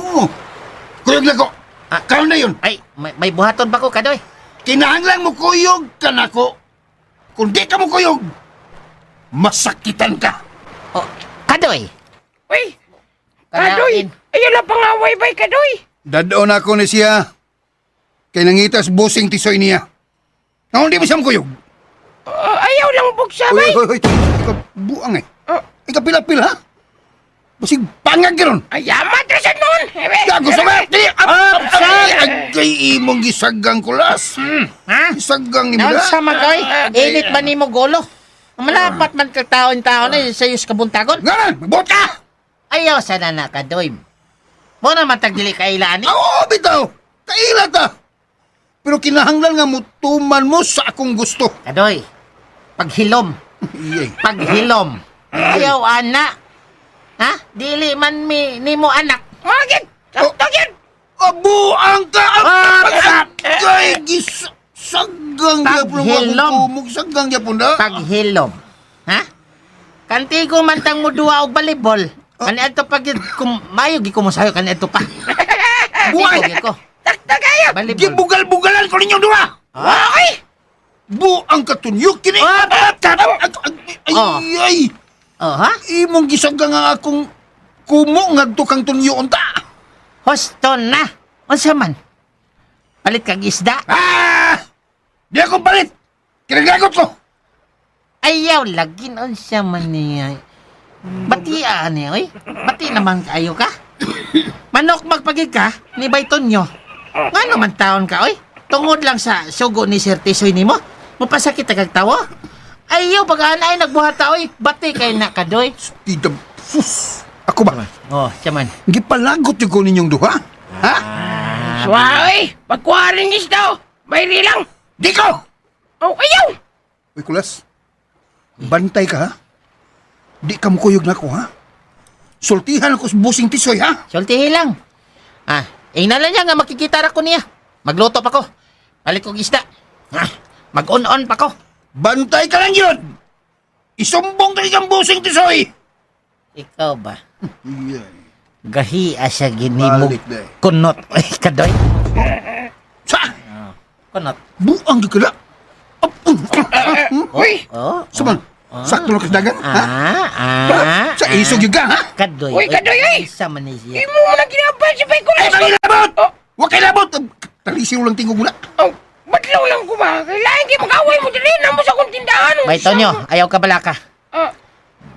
Speaker 5: Kuyog na ko.
Speaker 10: Ah.
Speaker 5: Karon na yun.
Speaker 10: Ay, may buhaton ba ko, Kadoy?
Speaker 5: Kinahanglan mo kuyog ka nako. Kung di ka mo kuyog, masakitan ka.
Speaker 10: Oh, Kadoy.
Speaker 4: Uy! Kadoy!
Speaker 10: Kanain.
Speaker 4: Ayaw lang pangaway bay, Kadoy!
Speaker 5: Dadon ako ni siya. Kay nangita si Busing Tisoy niya. Nga hindi mo siya mukuyog.
Speaker 4: Ayaw lang buksa
Speaker 5: Uy,
Speaker 4: bay!
Speaker 5: uy, uy, ikaw buang eh.
Speaker 4: Oh.
Speaker 5: Ikaw pila-pila ha? Basig pangag karon.
Speaker 4: Ay, yamat na siya noon!
Speaker 5: Gago sa mga! Dili! Up! Up! Agay imong gisagang kulas.
Speaker 10: Ha?
Speaker 5: Gisagang nimo
Speaker 10: Naon
Speaker 5: na.
Speaker 10: sa magoy? Init ba nimo golo? Malapat man ka taon-taon na sa iyos kabuntagon.
Speaker 5: Ngaran! Magbuot ka!
Speaker 10: Ayaw sana na, Kadoy. Mo naman tag dili kailan ni.
Speaker 5: Oo, bitaw! Kaila ta! Pero kinahanglan nga mutuman mo sa akong gusto.
Speaker 10: Kadoy, paghilom.
Speaker 5: Iyay.
Speaker 10: Paghilom. Ayaw, ana. Ha? Dili man mi nimo anak.
Speaker 4: Magit! Tagin!
Speaker 5: Abuang ka!
Speaker 10: Ah,
Speaker 5: Agay! Gisagang gyapon ang akong
Speaker 10: Paghilom.
Speaker 5: kumog. Sagang gyapon na.
Speaker 10: Paghilom. Ha? Kantigo man tang muduwa og balibol. Kani adto pag kum mayo gi kumusayo kani adto pa.
Speaker 5: Buhay!
Speaker 10: Kantigo gyud ko.
Speaker 4: Tagtagayo!
Speaker 10: Balibol.
Speaker 5: Gibugal-bugalan ko ninyong duha!
Speaker 4: Okay!
Speaker 5: Buang katunyo kini!
Speaker 10: Ah!
Speaker 5: Ay,
Speaker 10: Oh.
Speaker 5: ay!
Speaker 10: Oh, ha?
Speaker 5: Imong gisagang ang akong kumo ngadto kang tunyo unta.
Speaker 10: Hosto na. Unsa man? Palit kag isda.
Speaker 5: Ah! Di ako palit. Kinaglagot ko.
Speaker 10: Ayaw lagi unsa man niya. Bati ani oy. Bati naman kaayo ka. Manok magpagig ka ni Baytonyo. Ngano man taon ka oy? Tungod lang sa sugo ni Sir Tisoy nimo. Mupasakit ta kag tawo. Ayaw pag ay nagbuhat ta oy. Bati kay na kadoy.
Speaker 5: Tita, sus. Ako ba?
Speaker 10: Oh, siya man.
Speaker 5: Gipalagot yung ko ninyong duha? Ha?
Speaker 4: Suwaoy! Pagkuha rin isda! oh. Bayri lang!
Speaker 5: Di ko!
Speaker 4: Oh, ayaw!
Speaker 5: Uy, kulas. Bantay ka, ha? Di ka mukuyog na ako, ha? Sultihan ako sa busing tisoy, ha?
Speaker 10: Sultihi lang. Ah, ingnan lang niya nga makikita ra ko niya. Magluto pa ko. Balik kog isda. Ah, mag-on-on pa ko.
Speaker 5: Bantay ka lang yun! Isumbong ka kang busing tisoy!
Speaker 10: Ikaw ba? Gahi asa ginimo
Speaker 5: Balik na eh.
Speaker 10: kunot. Ay, kadoy.
Speaker 5: Sa!
Speaker 10: Kunot.
Speaker 5: Buang di ka na!
Speaker 4: Uy!
Speaker 10: Oh.
Speaker 5: Saman, sakto na kasdagan, ha?
Speaker 10: Ah, ah.
Speaker 5: Sa isog yun ka, ha?
Speaker 10: Kadoy.
Speaker 4: Uy, kadoy, uy!
Speaker 10: Isa man ni siya.
Speaker 4: Imo mo na ginaban si Bay
Speaker 5: Ay,
Speaker 4: Kulas!
Speaker 5: mangilabot!
Speaker 4: Oh.
Speaker 5: Huwag kay labot! Talisiw lang tingog mo na.
Speaker 4: Oh, badlaw lang ko ba? Kailangan kayo mag-away mo dali. Namo sa akong tindahan.
Speaker 10: Bay Tonyo, ayaw ka balaka.
Speaker 4: Ah,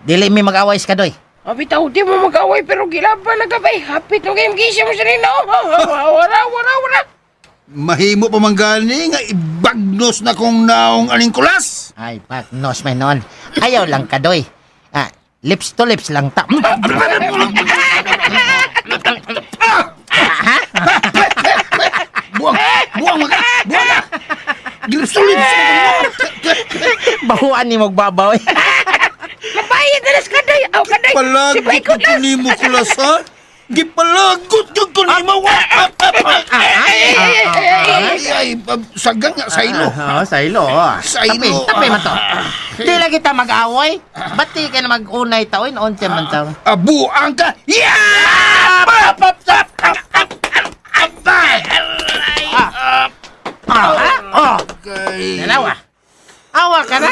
Speaker 10: Dili mi mag-away sa kadoy.
Speaker 4: abi tao, di mo mag-away pero gilaban na ka bay. Hapit mo kayong gisa mo sa rin. Oh, wala, wala, wala.
Speaker 5: Mahimo pa man gani nga ibagnos na kong naong aning kulas.
Speaker 10: Ay, bagnos may noon. Ayaw lang kadoy. Ah, lips to lips lang ta. Ha?
Speaker 5: Buang, buang maka, buang ka. Gilusulit sa
Speaker 10: Bahuan ni magbabaw.
Speaker 4: Nabayad na las kadoy. Aw, kadoy. Si Bay
Speaker 5: Palagot ko
Speaker 4: Kulas.
Speaker 5: nimo kulas ha. Gipalagot ko ko nimo.
Speaker 4: Ay, ay, ay, ay, ay.
Speaker 5: Ay, ay, sagang nga sa ilo.
Speaker 10: Oo, sa ilo.
Speaker 5: Sa ilo.
Speaker 10: Tapi, tapi man to. Di lang kita mag-away. Ba't di ka na mag-unay taon? Onse man taon.
Speaker 5: Abuang ka. Yeah! Pap, pap, pap, pap, pap, pap.
Speaker 10: Ah, ha? Oh,
Speaker 5: Okay.
Speaker 10: dalawa. Awa ka na.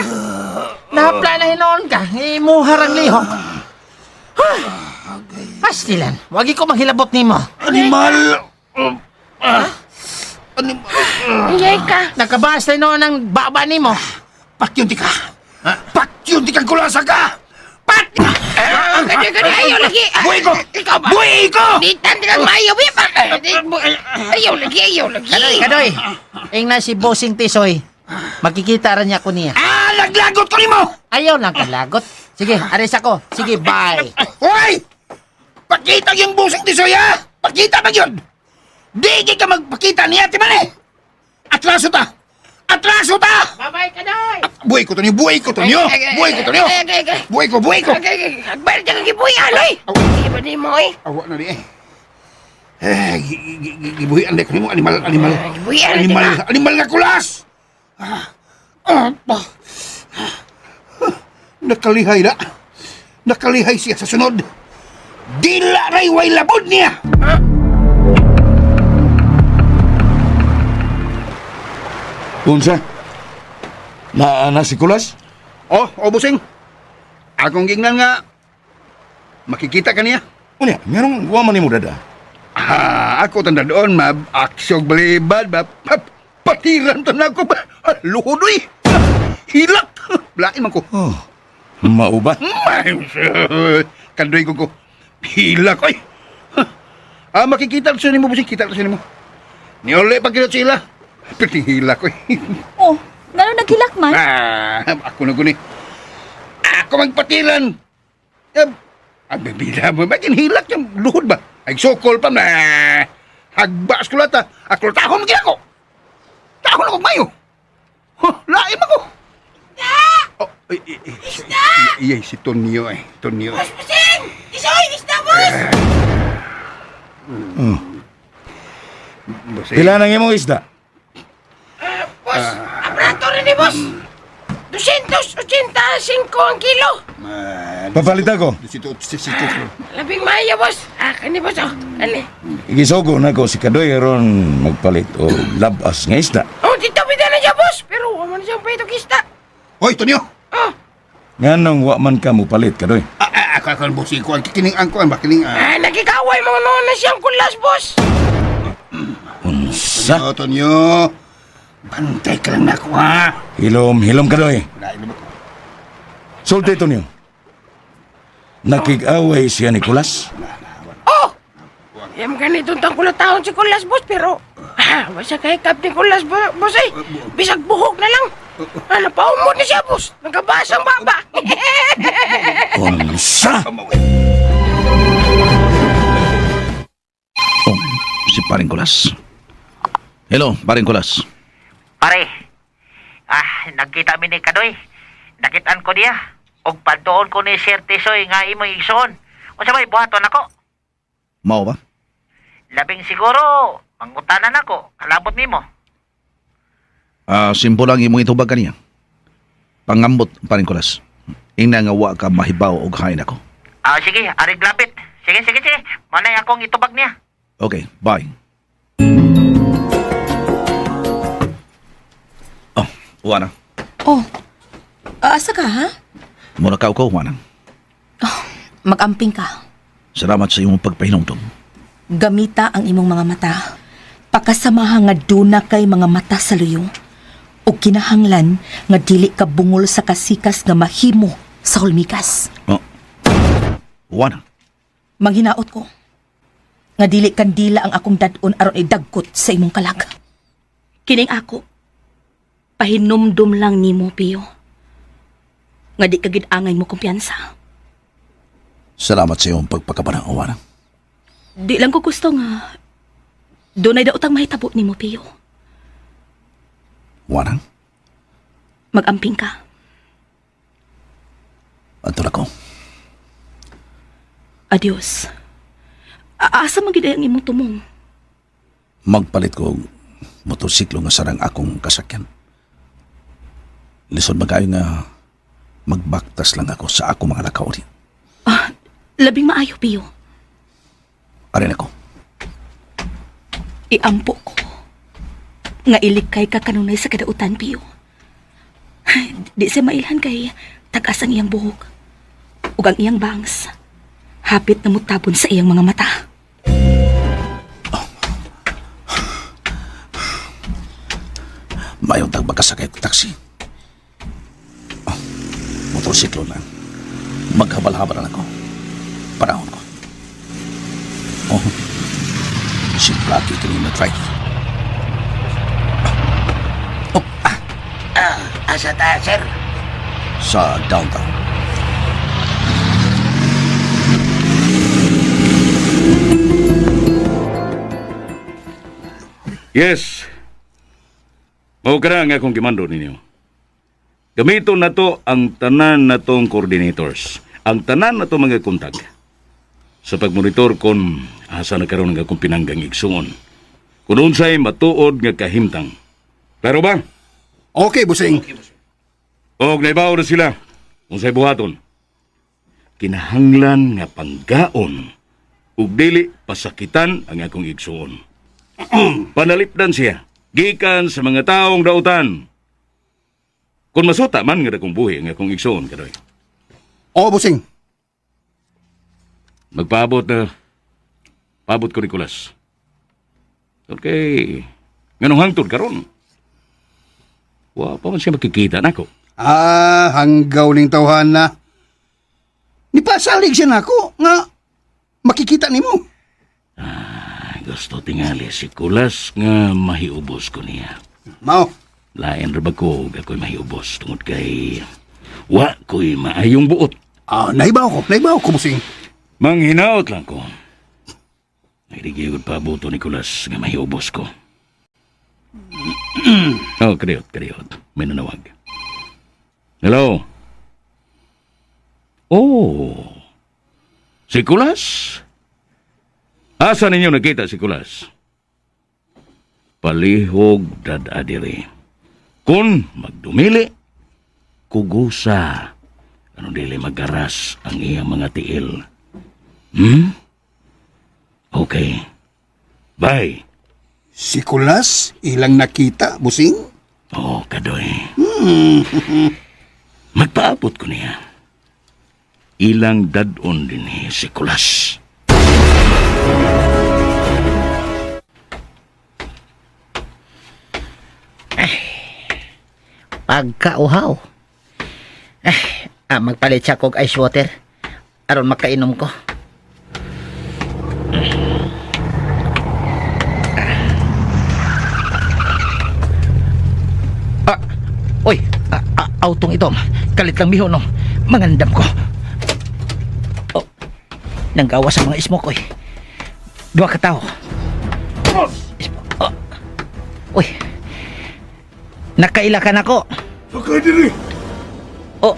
Speaker 10: Nahapla na hinoon ka. Imuharang lihok. Huh. Pastilan, wagi ko maghilabot nimo.
Speaker 5: Animal. Animal.
Speaker 4: Ingay ka.
Speaker 10: Nakabas na hinoon ang baba nimo.
Speaker 5: Patyon di ka. Patyon di ka kulasa ka. Pat!
Speaker 4: Ah, kadoy, kadoy. Ayaw lagi. Ah,
Speaker 5: Buhay ko!
Speaker 4: Ikaw ba?
Speaker 5: Buhay ko!
Speaker 4: Di tanti kang maayaw. eh, Ayaw lagi, ayaw lagi.
Speaker 10: Kadoy, kadoy. Ingna si Bossing Tisoy. Makikita ra niya ko niya.
Speaker 5: Ah, laglagot ko nimo!
Speaker 10: Ayaw lang kalagot. Sige, aris ako. Sige, bye.
Speaker 5: Hoy! Pakita yung busing tisoy, ha? Pakita ba yun? Di ka magpakita niya, ti man eh! Atraso ta! Atraso ta!
Speaker 4: Babay ka doy!
Speaker 5: Buhay ko to niyo, buhay ko to niyo! Buhay ko to niyo! Buhay ko, buhay ko!
Speaker 4: Agbayar ka gibuyan, oy! Iba ni mo, oy!
Speaker 5: Awa na di eh. Eh, gibuhian di ko nimo animal, animal.
Speaker 4: Gibuhian na,
Speaker 5: Animal,
Speaker 4: di ba?
Speaker 5: animal nga kulas! Ah, ah, ah. Nakalihay na. Nakalihay siya sa sunod. Dila ray way labod niya!
Speaker 7: Unsa? Na na si Kulas?
Speaker 8: Oh, oh, busing. Akong gingnan nga, makikita ka niya.
Speaker 7: Unya, nganong wa man nimo dada?
Speaker 8: Ah, ako tanda doon, mab. Aksyog balibad, ba? Pap, patiran to na ako ba? Ah, luhod, uy. Ah, hilak. Lain man ko.
Speaker 7: Oh. Mao ba?
Speaker 8: May, kandoy ko ko. Hilak, oy. Huh. Ah, makikita sa nimo, busing. Kita sa nimo. Niuli pa kita sila. Piting hilak, oy.
Speaker 6: Oh, ngano naghilak man?
Speaker 8: Ah, ako na guni. Ako magpatilan. Eh, ang bibila mo, bakit hilak yung luhod ba? Ay, sokol pa na. Hagbas ko lata. Ako tahon mo ako. Tahon ako mayo. Huh, laim ako. Oh, ay, ay, ay, isda! Iya, si Tonyo eh. Tonyo.
Speaker 4: Boss, Busing! Isoy, isda, boss!
Speaker 8: Boss, eh.
Speaker 7: Pila nang imong isda?
Speaker 4: Boss, abrato rin ni boss! 285 ang kilo!
Speaker 8: Ah,
Speaker 7: Papalit ako.
Speaker 8: Si,
Speaker 4: Labing maayo, boss! Ah, kani, boss, oh. Ani?
Speaker 7: Gisugo na ko si Kadoy aron magpalit og labas nga isda.
Speaker 4: Oh, dito bida na siya, boss! Pero wa man siyang pwede isda.
Speaker 8: Hoy, Tonyo!
Speaker 4: Oh,
Speaker 7: Nganong wa man ka mopalit Kadoy?
Speaker 8: Ah, ah, ako, ako, ang boss. Ko, ang kining, ang kuan ba? Kining, ah.
Speaker 4: ah, nagkikaway mga noon na siyang kulas, boss!
Speaker 7: Unsa?
Speaker 8: Tonyo, Tonyo. Bantay ka lang na ako, ha?
Speaker 7: Hilom, hilom Kadoy.
Speaker 8: Lain mo ko.
Speaker 7: Sulti to niyo. Nakig-away siya ni Kulas.
Speaker 4: Oh! Yan ganitong tangkulatahon si Kulas, boss, pero... Ah, wasa kay Captain Kulas, boss, eh. Bisag buhok na lang. Ah, napaumod na siya, boss. Nagkabasang baba.
Speaker 7: Unsa?
Speaker 11: Oh, si paring Kulas. Hello, paring Kulas.
Speaker 10: Pare, ah, nagkita mi ni Kadoy. Nakitaan ko niya. Og pantuon ko ni Sir Tisoy nga imo igsoon. Unsa may buhaton ako?
Speaker 11: Mao ba?
Speaker 10: Labing siguro, mangutanan ako. Kalabot nimo.
Speaker 11: Ah, simple lang imong itubag kaniya. Pangambot, paring Kulas. Ina nga wa ka mahibaw og hain ako.
Speaker 10: Ah, sige, arig lapit. Sige, sige, sige. Manay akong itubag niya.
Speaker 11: Okay, bye. Oh, Juana.
Speaker 2: Oh, asa ka ha?
Speaker 11: Muna ka ko, Juana.
Speaker 2: Magamping ka.
Speaker 11: Salamat sa imong pagpahinumdum.
Speaker 2: Gamita ang imong mga mata. Pakasamaha nga duna kay mga mata sa luyo. O kinahanglan nga dili ka bungol sa kasikas nga mahimo sa hulmigas.
Speaker 11: Oh. Juana,
Speaker 2: Manghinaot ko. Nga dili kandila ang akong dadon aron idagkot sa imong kalag. Kining ako. Pahinumdum lang nimo, Pio. Nga di ka gid angay mo kumpiyansa.
Speaker 11: salamat sa imong pagpakabana, Juana.
Speaker 2: Di lang ko gusto nga dunay daotang mahitabo nimo, Pio.
Speaker 11: Juana,
Speaker 2: Magamping ka.
Speaker 11: ato na ko.
Speaker 2: Adios. Asa man gid ay ang imong tumong?
Speaker 11: Magpalit ko og motorsiklo nga sarang akong kasakyan. Lisod magayo nga magbaktas lang ako sa ako mga lakaw rin.
Speaker 2: Ah, labing maayo, Pio.
Speaker 11: Arin ako.
Speaker 2: Iampo ko. Nga ilikay ka kanunay sa kadautan, Pio. Ay, di siya mailhan kay tag-as ang iyang buhok. Ug ang iyang bangs. Hapit na mutabon sa iyang mga mata.
Speaker 11: Mayong tag magkasakay og taxi. Oh, motorsiklo lang. Maghabal-habal lang ako. Panahon ko. Oh, si Lucky kini na drive. Oh, ah,
Speaker 9: Asa ta, sir?
Speaker 11: sa downtown.
Speaker 7: Yes. Mao kana nga akong gimando ninyo. Gamiton nato ang tanan natong coordinators, ang tanan nato mga kontak sa pagmonitor kon asa na karon ang akong pinanggang igsuon. Kung unsay matuod nga kahimtang. Klaro ba?
Speaker 5: Okay, busing.
Speaker 7: Og naibaw na sila unsay buhaton. Kinahanglan nga panggaon ug dili pasakitan ang akong igsuon. Panalipdan siya gikan sa mga taong dautan. Kung masuta man nga dakong buhi ang akong igsuon kadoy.
Speaker 5: Oo, busing.
Speaker 7: Magpaabot na paabot ko Nicolas. Okay. Nganong hangtod karon? Wa pa man siya makikita nako.
Speaker 5: Ah, hanggaw ning tawhan na. Nipasalig siya nako nga makikita nimo.
Speaker 7: Ay, gusto tingali si Kulas nga mahiubos ko niya.
Speaker 5: Mao.
Speaker 7: Lain ra ba ko ug ako'y mahiubos tungod kay wa ko'y maayong buot.
Speaker 5: Ah, naibaw ko, busing.
Speaker 7: Manghinaot lang ko. Ay di gyud pabuto Nicolas nga mahiubos ko. Oh, kadiyot, kadiyot. May nanawag. Hello? Oh. Si Kulas? Asa ninyo nakita si Kulas? Palihog dad-adiri. Kung magdumili, kugusa. Ano dili magaras ang iyang mga tiil. Okay. Bye.
Speaker 5: Si Kulas, ilang nakita, busing?
Speaker 7: Oo, kadoy. Magpaabot ko niya. Ilang dadon din ni si Kulas.
Speaker 9: Pagkauhaw. Eh, magpalit siya kog ice water. Aron makainom ko. Ah, oy, autong itom. Kalit lang miho no. Mangandam ko. Oh, nanggawa sa mga smoke oy. Duha ka tao. Oh. Uy. Nakaila ka nako.
Speaker 7: Sakay diri.
Speaker 9: Oh.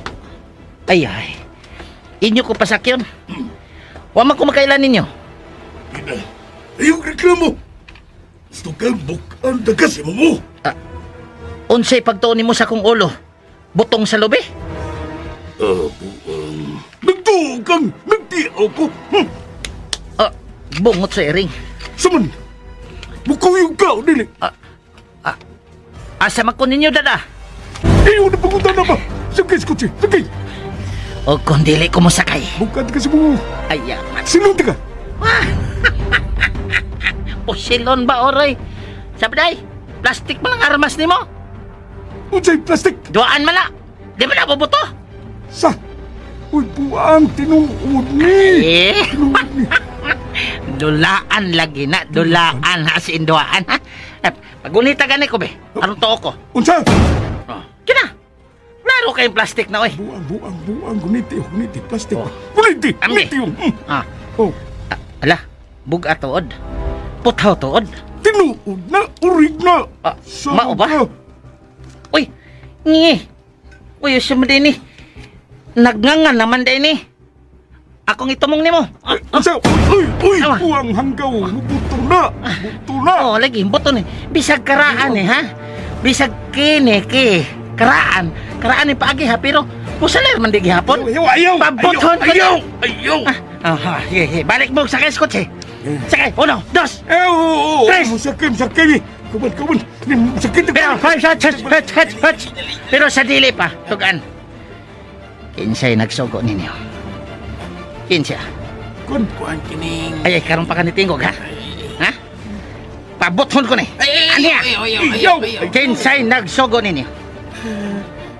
Speaker 9: Ay ay. Inyo ko pasakyon. Wa man ko makailan ninyo.
Speaker 7: Iyong reklamo. Gusto kang bukan dagas mo mo.
Speaker 9: Unsay pagtuon nimo sa akong ulo? Butong sa lubi?
Speaker 7: Buang. Nagtuo kang nagtiaw ko.
Speaker 9: Ah, bungot sa iring.
Speaker 7: Saman. Bukuyog ka, dili.
Speaker 9: Asa man ko ninyo dada?
Speaker 7: Iyo na pagunta na ba? Sakay sa kutsi, sakay.
Speaker 9: O kung dili ko mosakay.
Speaker 7: Bukan kasi mo.
Speaker 9: Ay, amat.
Speaker 7: Sinunti ka.
Speaker 9: Pusilon ba oray? Sabday, plastic man ang armas nimo.
Speaker 7: Unsay plastic.
Speaker 9: Duaan man na. Di ba na bubuto?
Speaker 7: Sa. Uy, buang tinuod ni.
Speaker 9: Eh,
Speaker 7: Tinuod ni.
Speaker 9: dulaan lagi na, dulaan ha, as in duaan ha. Eh, pagunita gani ko be, aron tuo ko.
Speaker 7: Unsa?
Speaker 9: Oh, kina. Klaro kayong plastic na oy.
Speaker 7: Buang, buang, buang. Guniti, guniti, plastic. Guniti,
Speaker 9: Ambi.
Speaker 7: guniti.
Speaker 9: Ah,
Speaker 7: Oh,
Speaker 9: ala, buga tuod. Putaw tuod.
Speaker 7: tinuod na, urig na.
Speaker 9: Ah,
Speaker 7: Sa
Speaker 9: mao ba?
Speaker 7: ka.
Speaker 9: Uy, ngi. Uy, usum din ni. Nagnganga naman din ni. Akong itumong nimo. Ah,
Speaker 7: Unsa? Uy, uy,
Speaker 9: Awa.
Speaker 7: buang hanggaw. Buto na. Buto na.
Speaker 9: Oh, lagi buto ni. Bisag karaan eh, ha? Bisag kini ki. Karaan. Karaan ni paagi ha, pero pusaler man di gihapon.
Speaker 7: Ayaw, ayaw.
Speaker 9: Pabuton ko
Speaker 7: Ayaw, ayaw.
Speaker 9: Ah, ah, sige, sige. Balik mo sakay sa kotse. Sakay. Uno, dos.
Speaker 7: Eh, oo, oo.
Speaker 9: Tres.
Speaker 7: Sakay, sakay. Kuman, kuman. Sakay.
Speaker 9: Pero, hut, hut, hut, hut, hut, hut. Pero sa dili pa, tugan. Kinsay nagsugo ninyo. Kinsa?
Speaker 7: Kun.
Speaker 10: Kuan kining...
Speaker 9: Ay, ay, karon pa ka nitingog, ha? Ha? Pabuthon ko ni. Aniya?
Speaker 7: Ayaw.
Speaker 9: Kinsay nagsugo ninyo.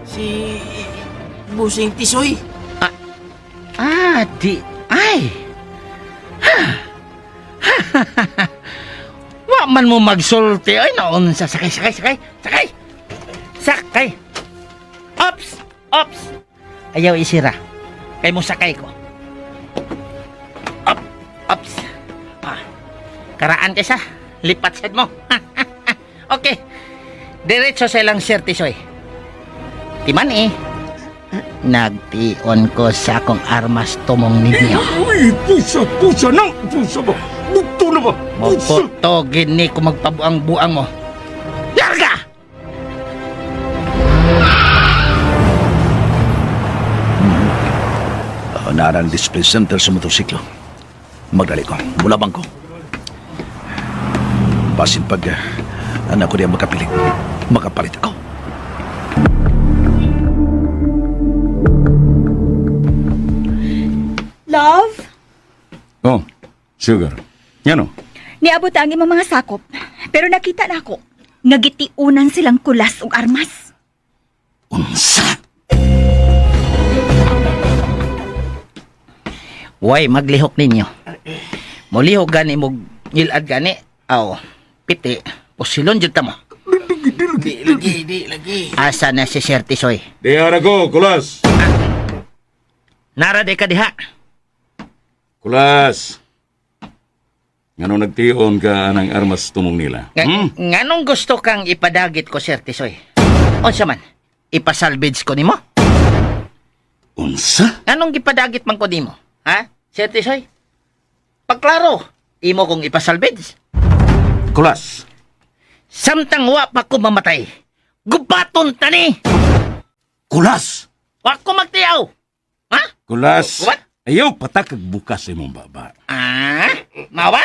Speaker 4: Si Busing Tisoy.
Speaker 9: Ah, di... Ay! Wa man mo magsulti. Ay, naon sa sakay, sakay, sakay, sakay! Sakay! Ops! Ops! Ayaw isira. Kay mo sakay ko. Up! Ops! Ah, karaan kaysa. Lipat sad mo. Okay. Diretso sa ilang Sir Tisoy. Timan eh. Nagtion ko sa akong armas tumong ninyo.
Speaker 7: Uy, pusa, pusa na! Pusa ba? Bukto na ba? Pusa!
Speaker 9: Moputogin ni kung magpabuang-buang mo. Larga!
Speaker 11: Narang display center sa motorsiklo. Magdali ko. Mulabang ko. Basin pag anak ko niya makapilit. Makapalit ako.
Speaker 6: Love,
Speaker 7: Oh, sugar. Ngano?
Speaker 6: niabot ang imong mga sakop. Pero nakita na ako, nga gitiunan silang kulas ug armas.
Speaker 11: Unsa?
Speaker 9: Way, maglihok ninyo. Mulihok gani mo ngilad gani. Aw, piti. Pusilon jud ta mo.
Speaker 4: Di lagi, di lagi.
Speaker 9: Asa na si Sir Tisoy?
Speaker 7: Diha na ko, kulas.
Speaker 9: Nara di ka diha.
Speaker 7: Kulas. Ngano nagtion ka anang armas tumong nila?
Speaker 9: Nga,
Speaker 7: Hmm?
Speaker 9: Nganong gusto kang ipadagit ko, Sir Tisoy? Unsa man? Ipasalvage ko nimo?
Speaker 7: Unsa?
Speaker 9: Nganong gipadagit man ko nimo? Ha? Sir Tisoy? Pagklaro, imo kong ipasalvage.
Speaker 7: Kulas.
Speaker 9: Samtang wa pa ko mamatay, gubaton tani!
Speaker 7: Kulas!
Speaker 9: Wa ko magtiyaw! Ha?
Speaker 7: Kulas.
Speaker 9: What?
Speaker 7: Ayaw patakag bukas imong baba.
Speaker 9: Ah? Mawa?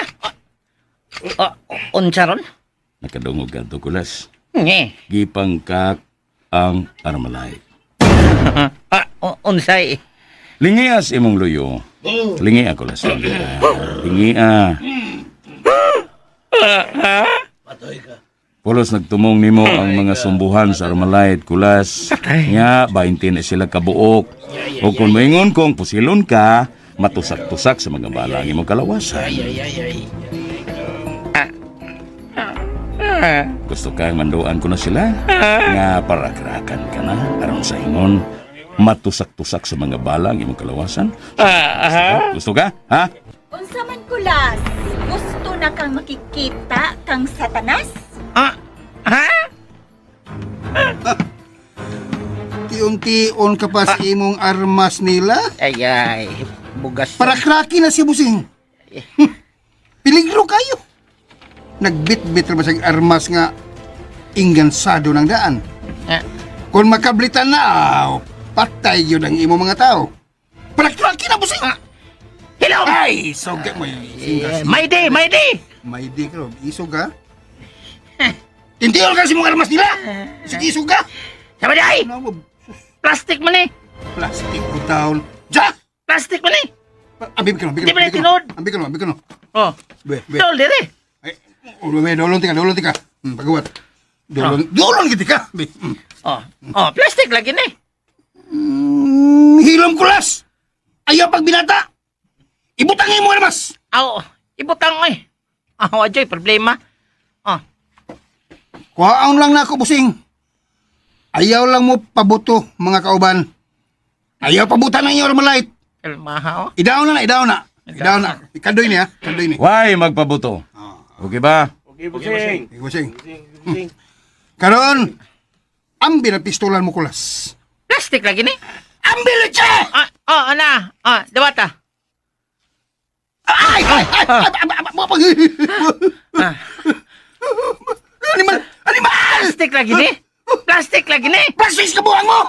Speaker 9: O, o, unsa ron?
Speaker 7: Nakadungog ka to, kulas.
Speaker 9: Nge.
Speaker 7: Gipangkak ang armalay.
Speaker 9: Ah, unsay?
Speaker 7: Lingias imong luyo. Lingia kulas. Lingia. Lingia. Pulos nagtumong nimo ang mga sumbuhan sa Armalite, kulas. Nga, 20 na sila kabuok. O kung moingon kong pusilon ka, matusak-tusak sa mga bala ang imong kalawasan. Gusto kang manduan ko na sila? Nga parakrakan ka na aron sa ingon matusak-tusak sa mga bala ang imong kalawasan. Gusto ka? Gusto ka? Ha?
Speaker 6: Unsa man kulas, gusto na kang makikita kang satanas?
Speaker 9: Ah, ha?
Speaker 5: Tiun-tiun ka pa sa imong armas nila.
Speaker 9: Ay, ay, bugas.
Speaker 5: Para kraki na si Busing. Peligro kayo. Nagbitbit ra ba siyang armas nga ingansado ng daan.
Speaker 9: Ah.
Speaker 5: Kung makablitan na, aw, patay yun ang imong mga tao. Para kraki na, Busing!
Speaker 9: Hello!
Speaker 5: Ay, isog ka mo.
Speaker 9: Eh, may day, may day!
Speaker 5: May di ka, Rob. Isog ka. Tintiol ka sa imong armas nila! Sige, isog ka!
Speaker 9: Sabi di ay!
Speaker 5: Ano mo?
Speaker 9: Plastic man eh!
Speaker 5: Plastic ko taon. Ja!
Speaker 9: Plastic man eh!
Speaker 5: Ambi ka no, ambi ka
Speaker 9: Di ba na tinuod?
Speaker 5: Ambi ka no, ambi ka no.
Speaker 9: Oh,
Speaker 5: Be, be.
Speaker 9: dol dire.
Speaker 5: Ay, oh, be, dolon tika, dolon tika. Pagawat. Dolon, dolon giti ka. Be.
Speaker 9: Oh, oh, plastic lagi ni.
Speaker 5: Hilom kulas. Ayaw pagbinata. Ibutang imo armas.
Speaker 9: Aw, ibutang oy. Aw, ajoy problema. Oh,
Speaker 5: Kuhaon lang na ako, busing. Ayaw lang mo pabuto, mga kauban. Ayaw pabutan ng iyong armalite.
Speaker 9: kalmaha oh.
Speaker 5: Idaon na na, idaon na. Idaon na. Ikadoy niya, kadoy ni.
Speaker 7: Why magpabuto? Okay ba?
Speaker 5: Okay, busing. Karon, ambi na pistolan mo kulas.
Speaker 9: Plastic lagi ni.
Speaker 5: Ambi na siya!
Speaker 9: Ah, oh, ana. Ah, dawata.
Speaker 5: Ay! Ay! Ay! Ay! Ay! Ay!
Speaker 9: Ah.
Speaker 5: Animal! Animal!
Speaker 9: Plastic lagi ni. Plastic lagi ni.
Speaker 5: Plastic ka buwang mo!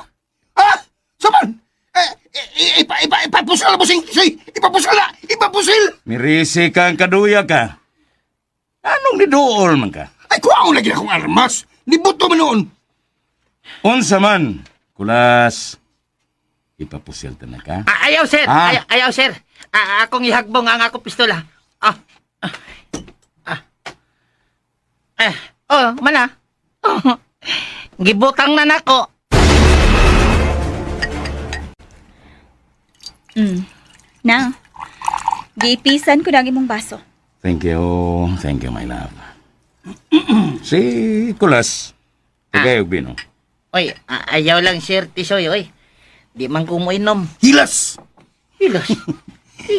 Speaker 5: Ha? Saman! Eh, eh, ipa, ipa, ipapusil na, busing! Soy! Ipapusil na! Ipapusil!
Speaker 7: Mirisi ka ang kaduya ka. Anong niduol man ka?
Speaker 5: Ay, kuha lagi akong armas! Nibuto man noon!
Speaker 7: Unsa man, kulas. Ipapusil ta na ka.
Speaker 9: Ah, ayaw sir.
Speaker 7: Ah.
Speaker 9: Ayaw, ayaw sir. Ah, akong ihagbong ang akong pistola. Ah. Ah. Ah. Eh, oh, mana. Oh. Gibutang na nako.
Speaker 6: Na, giipisan ko na ang imong baso.
Speaker 7: Thank you. Thank you, my love. Si Kulas. Tagay og bino.
Speaker 9: Oy, ayaw lang sir Tisoy, oy. Di man ko mo inom.
Speaker 5: Hilas!
Speaker 9: Hilas.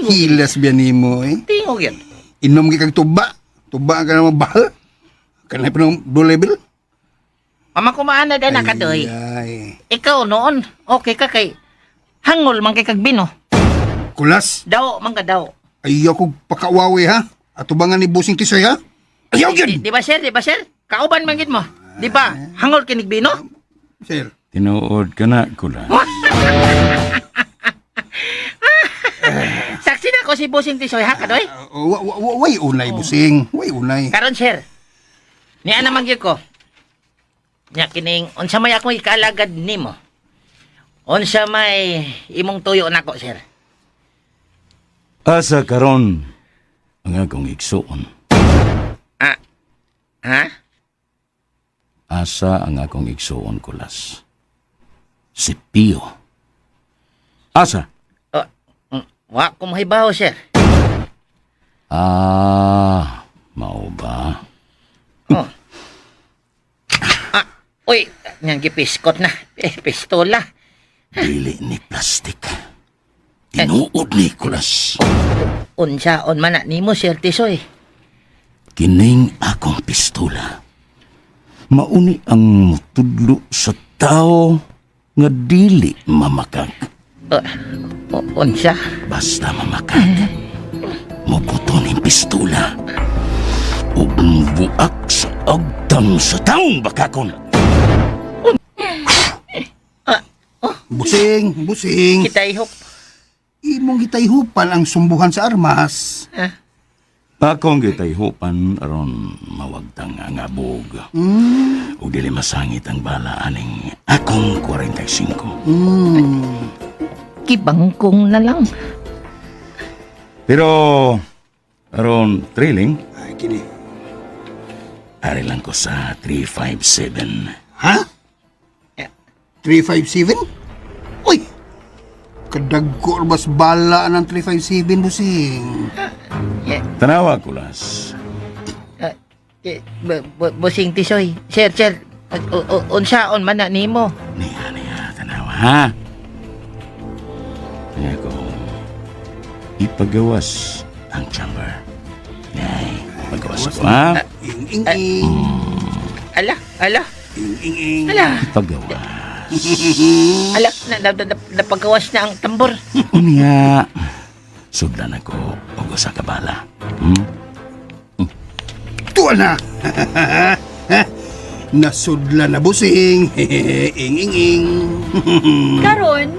Speaker 5: Hilas biyan nimo eh.
Speaker 9: Tingog yan.
Speaker 5: Inom gi kag tuba. Tuba ka naman bahal. Kanay pa nung blue label?
Speaker 9: Mama kumaana din na kadoy.
Speaker 5: Ay,
Speaker 9: Ikaw noon, okay ka kay hangol man kay kag bino.
Speaker 5: Kulas,
Speaker 9: Daw man ka daw.
Speaker 5: ayaw kong pakawawi ha. Atubangan ni Busing Tisoy ha. Ayaw
Speaker 9: Di,
Speaker 5: yun!
Speaker 9: di ba sir, di ba sir? Kauban man gid mo. Di ba? Hangol kinig bino?
Speaker 5: Sir,
Speaker 7: Tinuod ka na, Kulas.
Speaker 9: Saksi na ko si Busing Tisoy ha kadoy.
Speaker 5: way unay, Busing. Way unay.
Speaker 9: Karon sir. Niya naman gyud ko. Nya kining unsa may akong ikaalagad nimo? Unsa may imong tuyo nako sir?
Speaker 7: Asa karon ang akong igsuon.
Speaker 9: Ah. Ha?
Speaker 7: Asa ang akong igsuon, Kulas. Si Pio. Asa?
Speaker 9: Oh, wa ko mahibaw sir.
Speaker 7: Ah, mao ba?
Speaker 9: Oh. Ah, uy, nyan gipiskot na. Eh, pistola.
Speaker 7: Dili ni plastik. Tinuod ni Kulas.
Speaker 9: Unsa on man na nimo sir Tisoy.
Speaker 7: Kining akong pistola. Mauni ang mutudlo sa tao nga dili mamakak.
Speaker 9: Unsa?
Speaker 7: Basta mamakak. Muputo ning pistola. Ug mubuak sa agtang sa taong bakakon.
Speaker 5: Busing, Busing.
Speaker 9: Kita ihop.
Speaker 5: Imong gitayhupan ang sumbuhan sa armas.
Speaker 7: Akong gitayhupan aron mawagtang ang abog. Ug dili masangit ang bala aning akong 45.
Speaker 9: Gibangkong na lang.
Speaker 7: Pero aron thrilling,
Speaker 5: Ay, kini.
Speaker 7: ari lang ko sa 357.
Speaker 5: Ha? 357? Uy! Kadagko mas bala ng 357, Busing.
Speaker 7: Tanawa Kulas.
Speaker 9: Eh, Busing Tisoy. Sir, sir, unsaon man na nimo?
Speaker 7: Niya, niya, tanawa ha. Niya ko ipagawas ang chamber. Nay, pagawas ko ha.
Speaker 5: Ing, ing, ing.
Speaker 9: Ala, ala,
Speaker 5: Ing, ing, ing.
Speaker 9: ala.
Speaker 7: Ipagawas.
Speaker 9: Ala, na, na, na, napagawas na ang tambor.
Speaker 7: Unya, sudlan ako og usa ka bala. Hmm?
Speaker 5: Tuwa na! Nasudla na, Busing. Ing, ing, ing.
Speaker 6: Karon,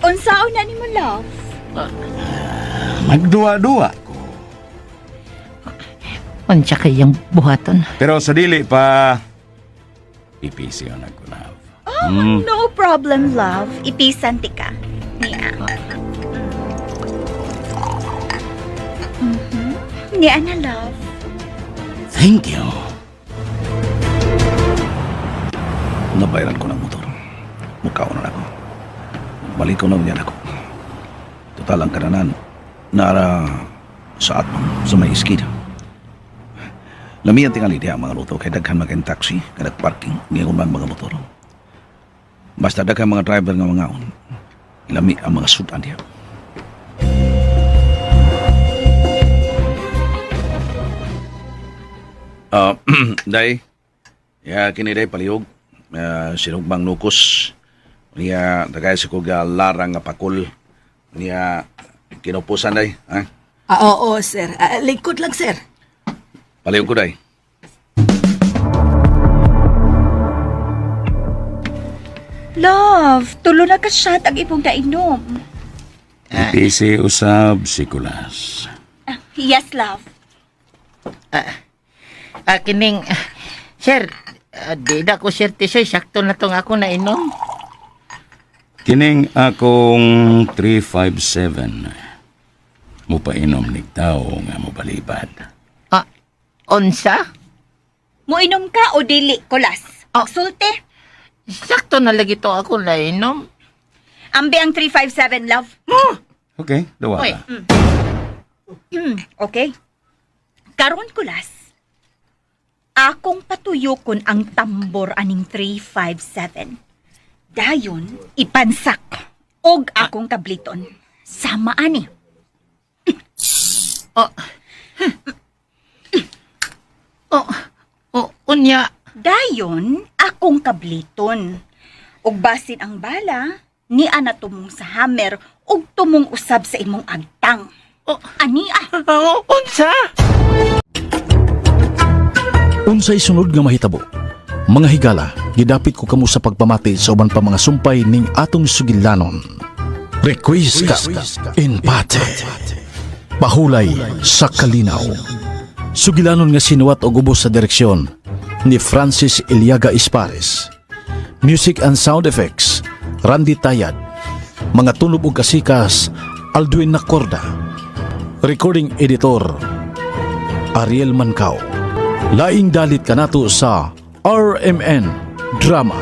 Speaker 6: unsaon na nimo love?
Speaker 7: Magduwa-duwa ko.
Speaker 9: Unsa kayang buhaton?
Speaker 7: Pero sa dili pa, ipisiyon ako, love.
Speaker 6: Oh, no problem, love. Ipisan ti ka. Niya. Mhm. Niya na, love.
Speaker 7: Thank you.
Speaker 11: Nabayaran ko ng motor. Mukhaon na ako. Balik ko na niyan ako. Total ang kananan. Nara sa atmang sa may iskina. Lamian tingali diha ang mga luto kay daghan mga taxi, kay parking, ngayon man mga motor. Basta daghan mga driver nga mangaon. Lami ang mga sudan diha. Ah, day. Ya kini day palihog. Sinugmang nukos. Niya tagay sa kuga larang nga pakul. Niya kinupusan day, ha?
Speaker 2: Ah, oo, sir. Ah, lingkod lang, sir.
Speaker 11: Palihog ko day.
Speaker 6: Love, tulo na ka shot ang imong nainom.
Speaker 7: Ipisi usab si Kulas.
Speaker 6: Ah, yes, love.
Speaker 9: Ah, kining, sir, di na ko sir Tisoy, sakto na tong ako nainom.
Speaker 7: Kining akong 357. Mupainom nig tao nga mobalibad.
Speaker 9: Ah, unsa?
Speaker 6: Muinom ka o dili, Kulas?
Speaker 9: Oh.
Speaker 6: Sulti.
Speaker 9: Sakto na lagi to ako nainom.
Speaker 6: Ambi ang 357, love.
Speaker 7: Okay, duwa
Speaker 9: Oy.
Speaker 7: ka.
Speaker 6: Okay. Karon Kulas, akong patuyokon ang tambor aning 357. Dayon, ipansak og akong kabliton. Sama ani.
Speaker 9: Oh. Oh, oh, Unya,
Speaker 6: Dayon, akong kabliton. Ug basin ang bala, ni ana tumong sa hammer ug tumong usab sa imong agtang.
Speaker 10: Oh.
Speaker 6: Ani ah.
Speaker 10: Oh, unsa?
Speaker 1: Unsay sunod nga mahitabo? Mga higala, gidapit ko kamo sa pagpamati sa uban pa mga sumpay ning atong sugilanon. Request ka in pate. Pahulay sa kalinaw. Sugilanon nga sinuwat og ubos sa direksyon ni Francis Iliaga Ispares. Music and sound effects, Randy Tayad. Mga tunob ug kasikas, Aldwin Nacorda. Recording editor, Ariel Mancao. Laing dalit kanato sa RMN Drama.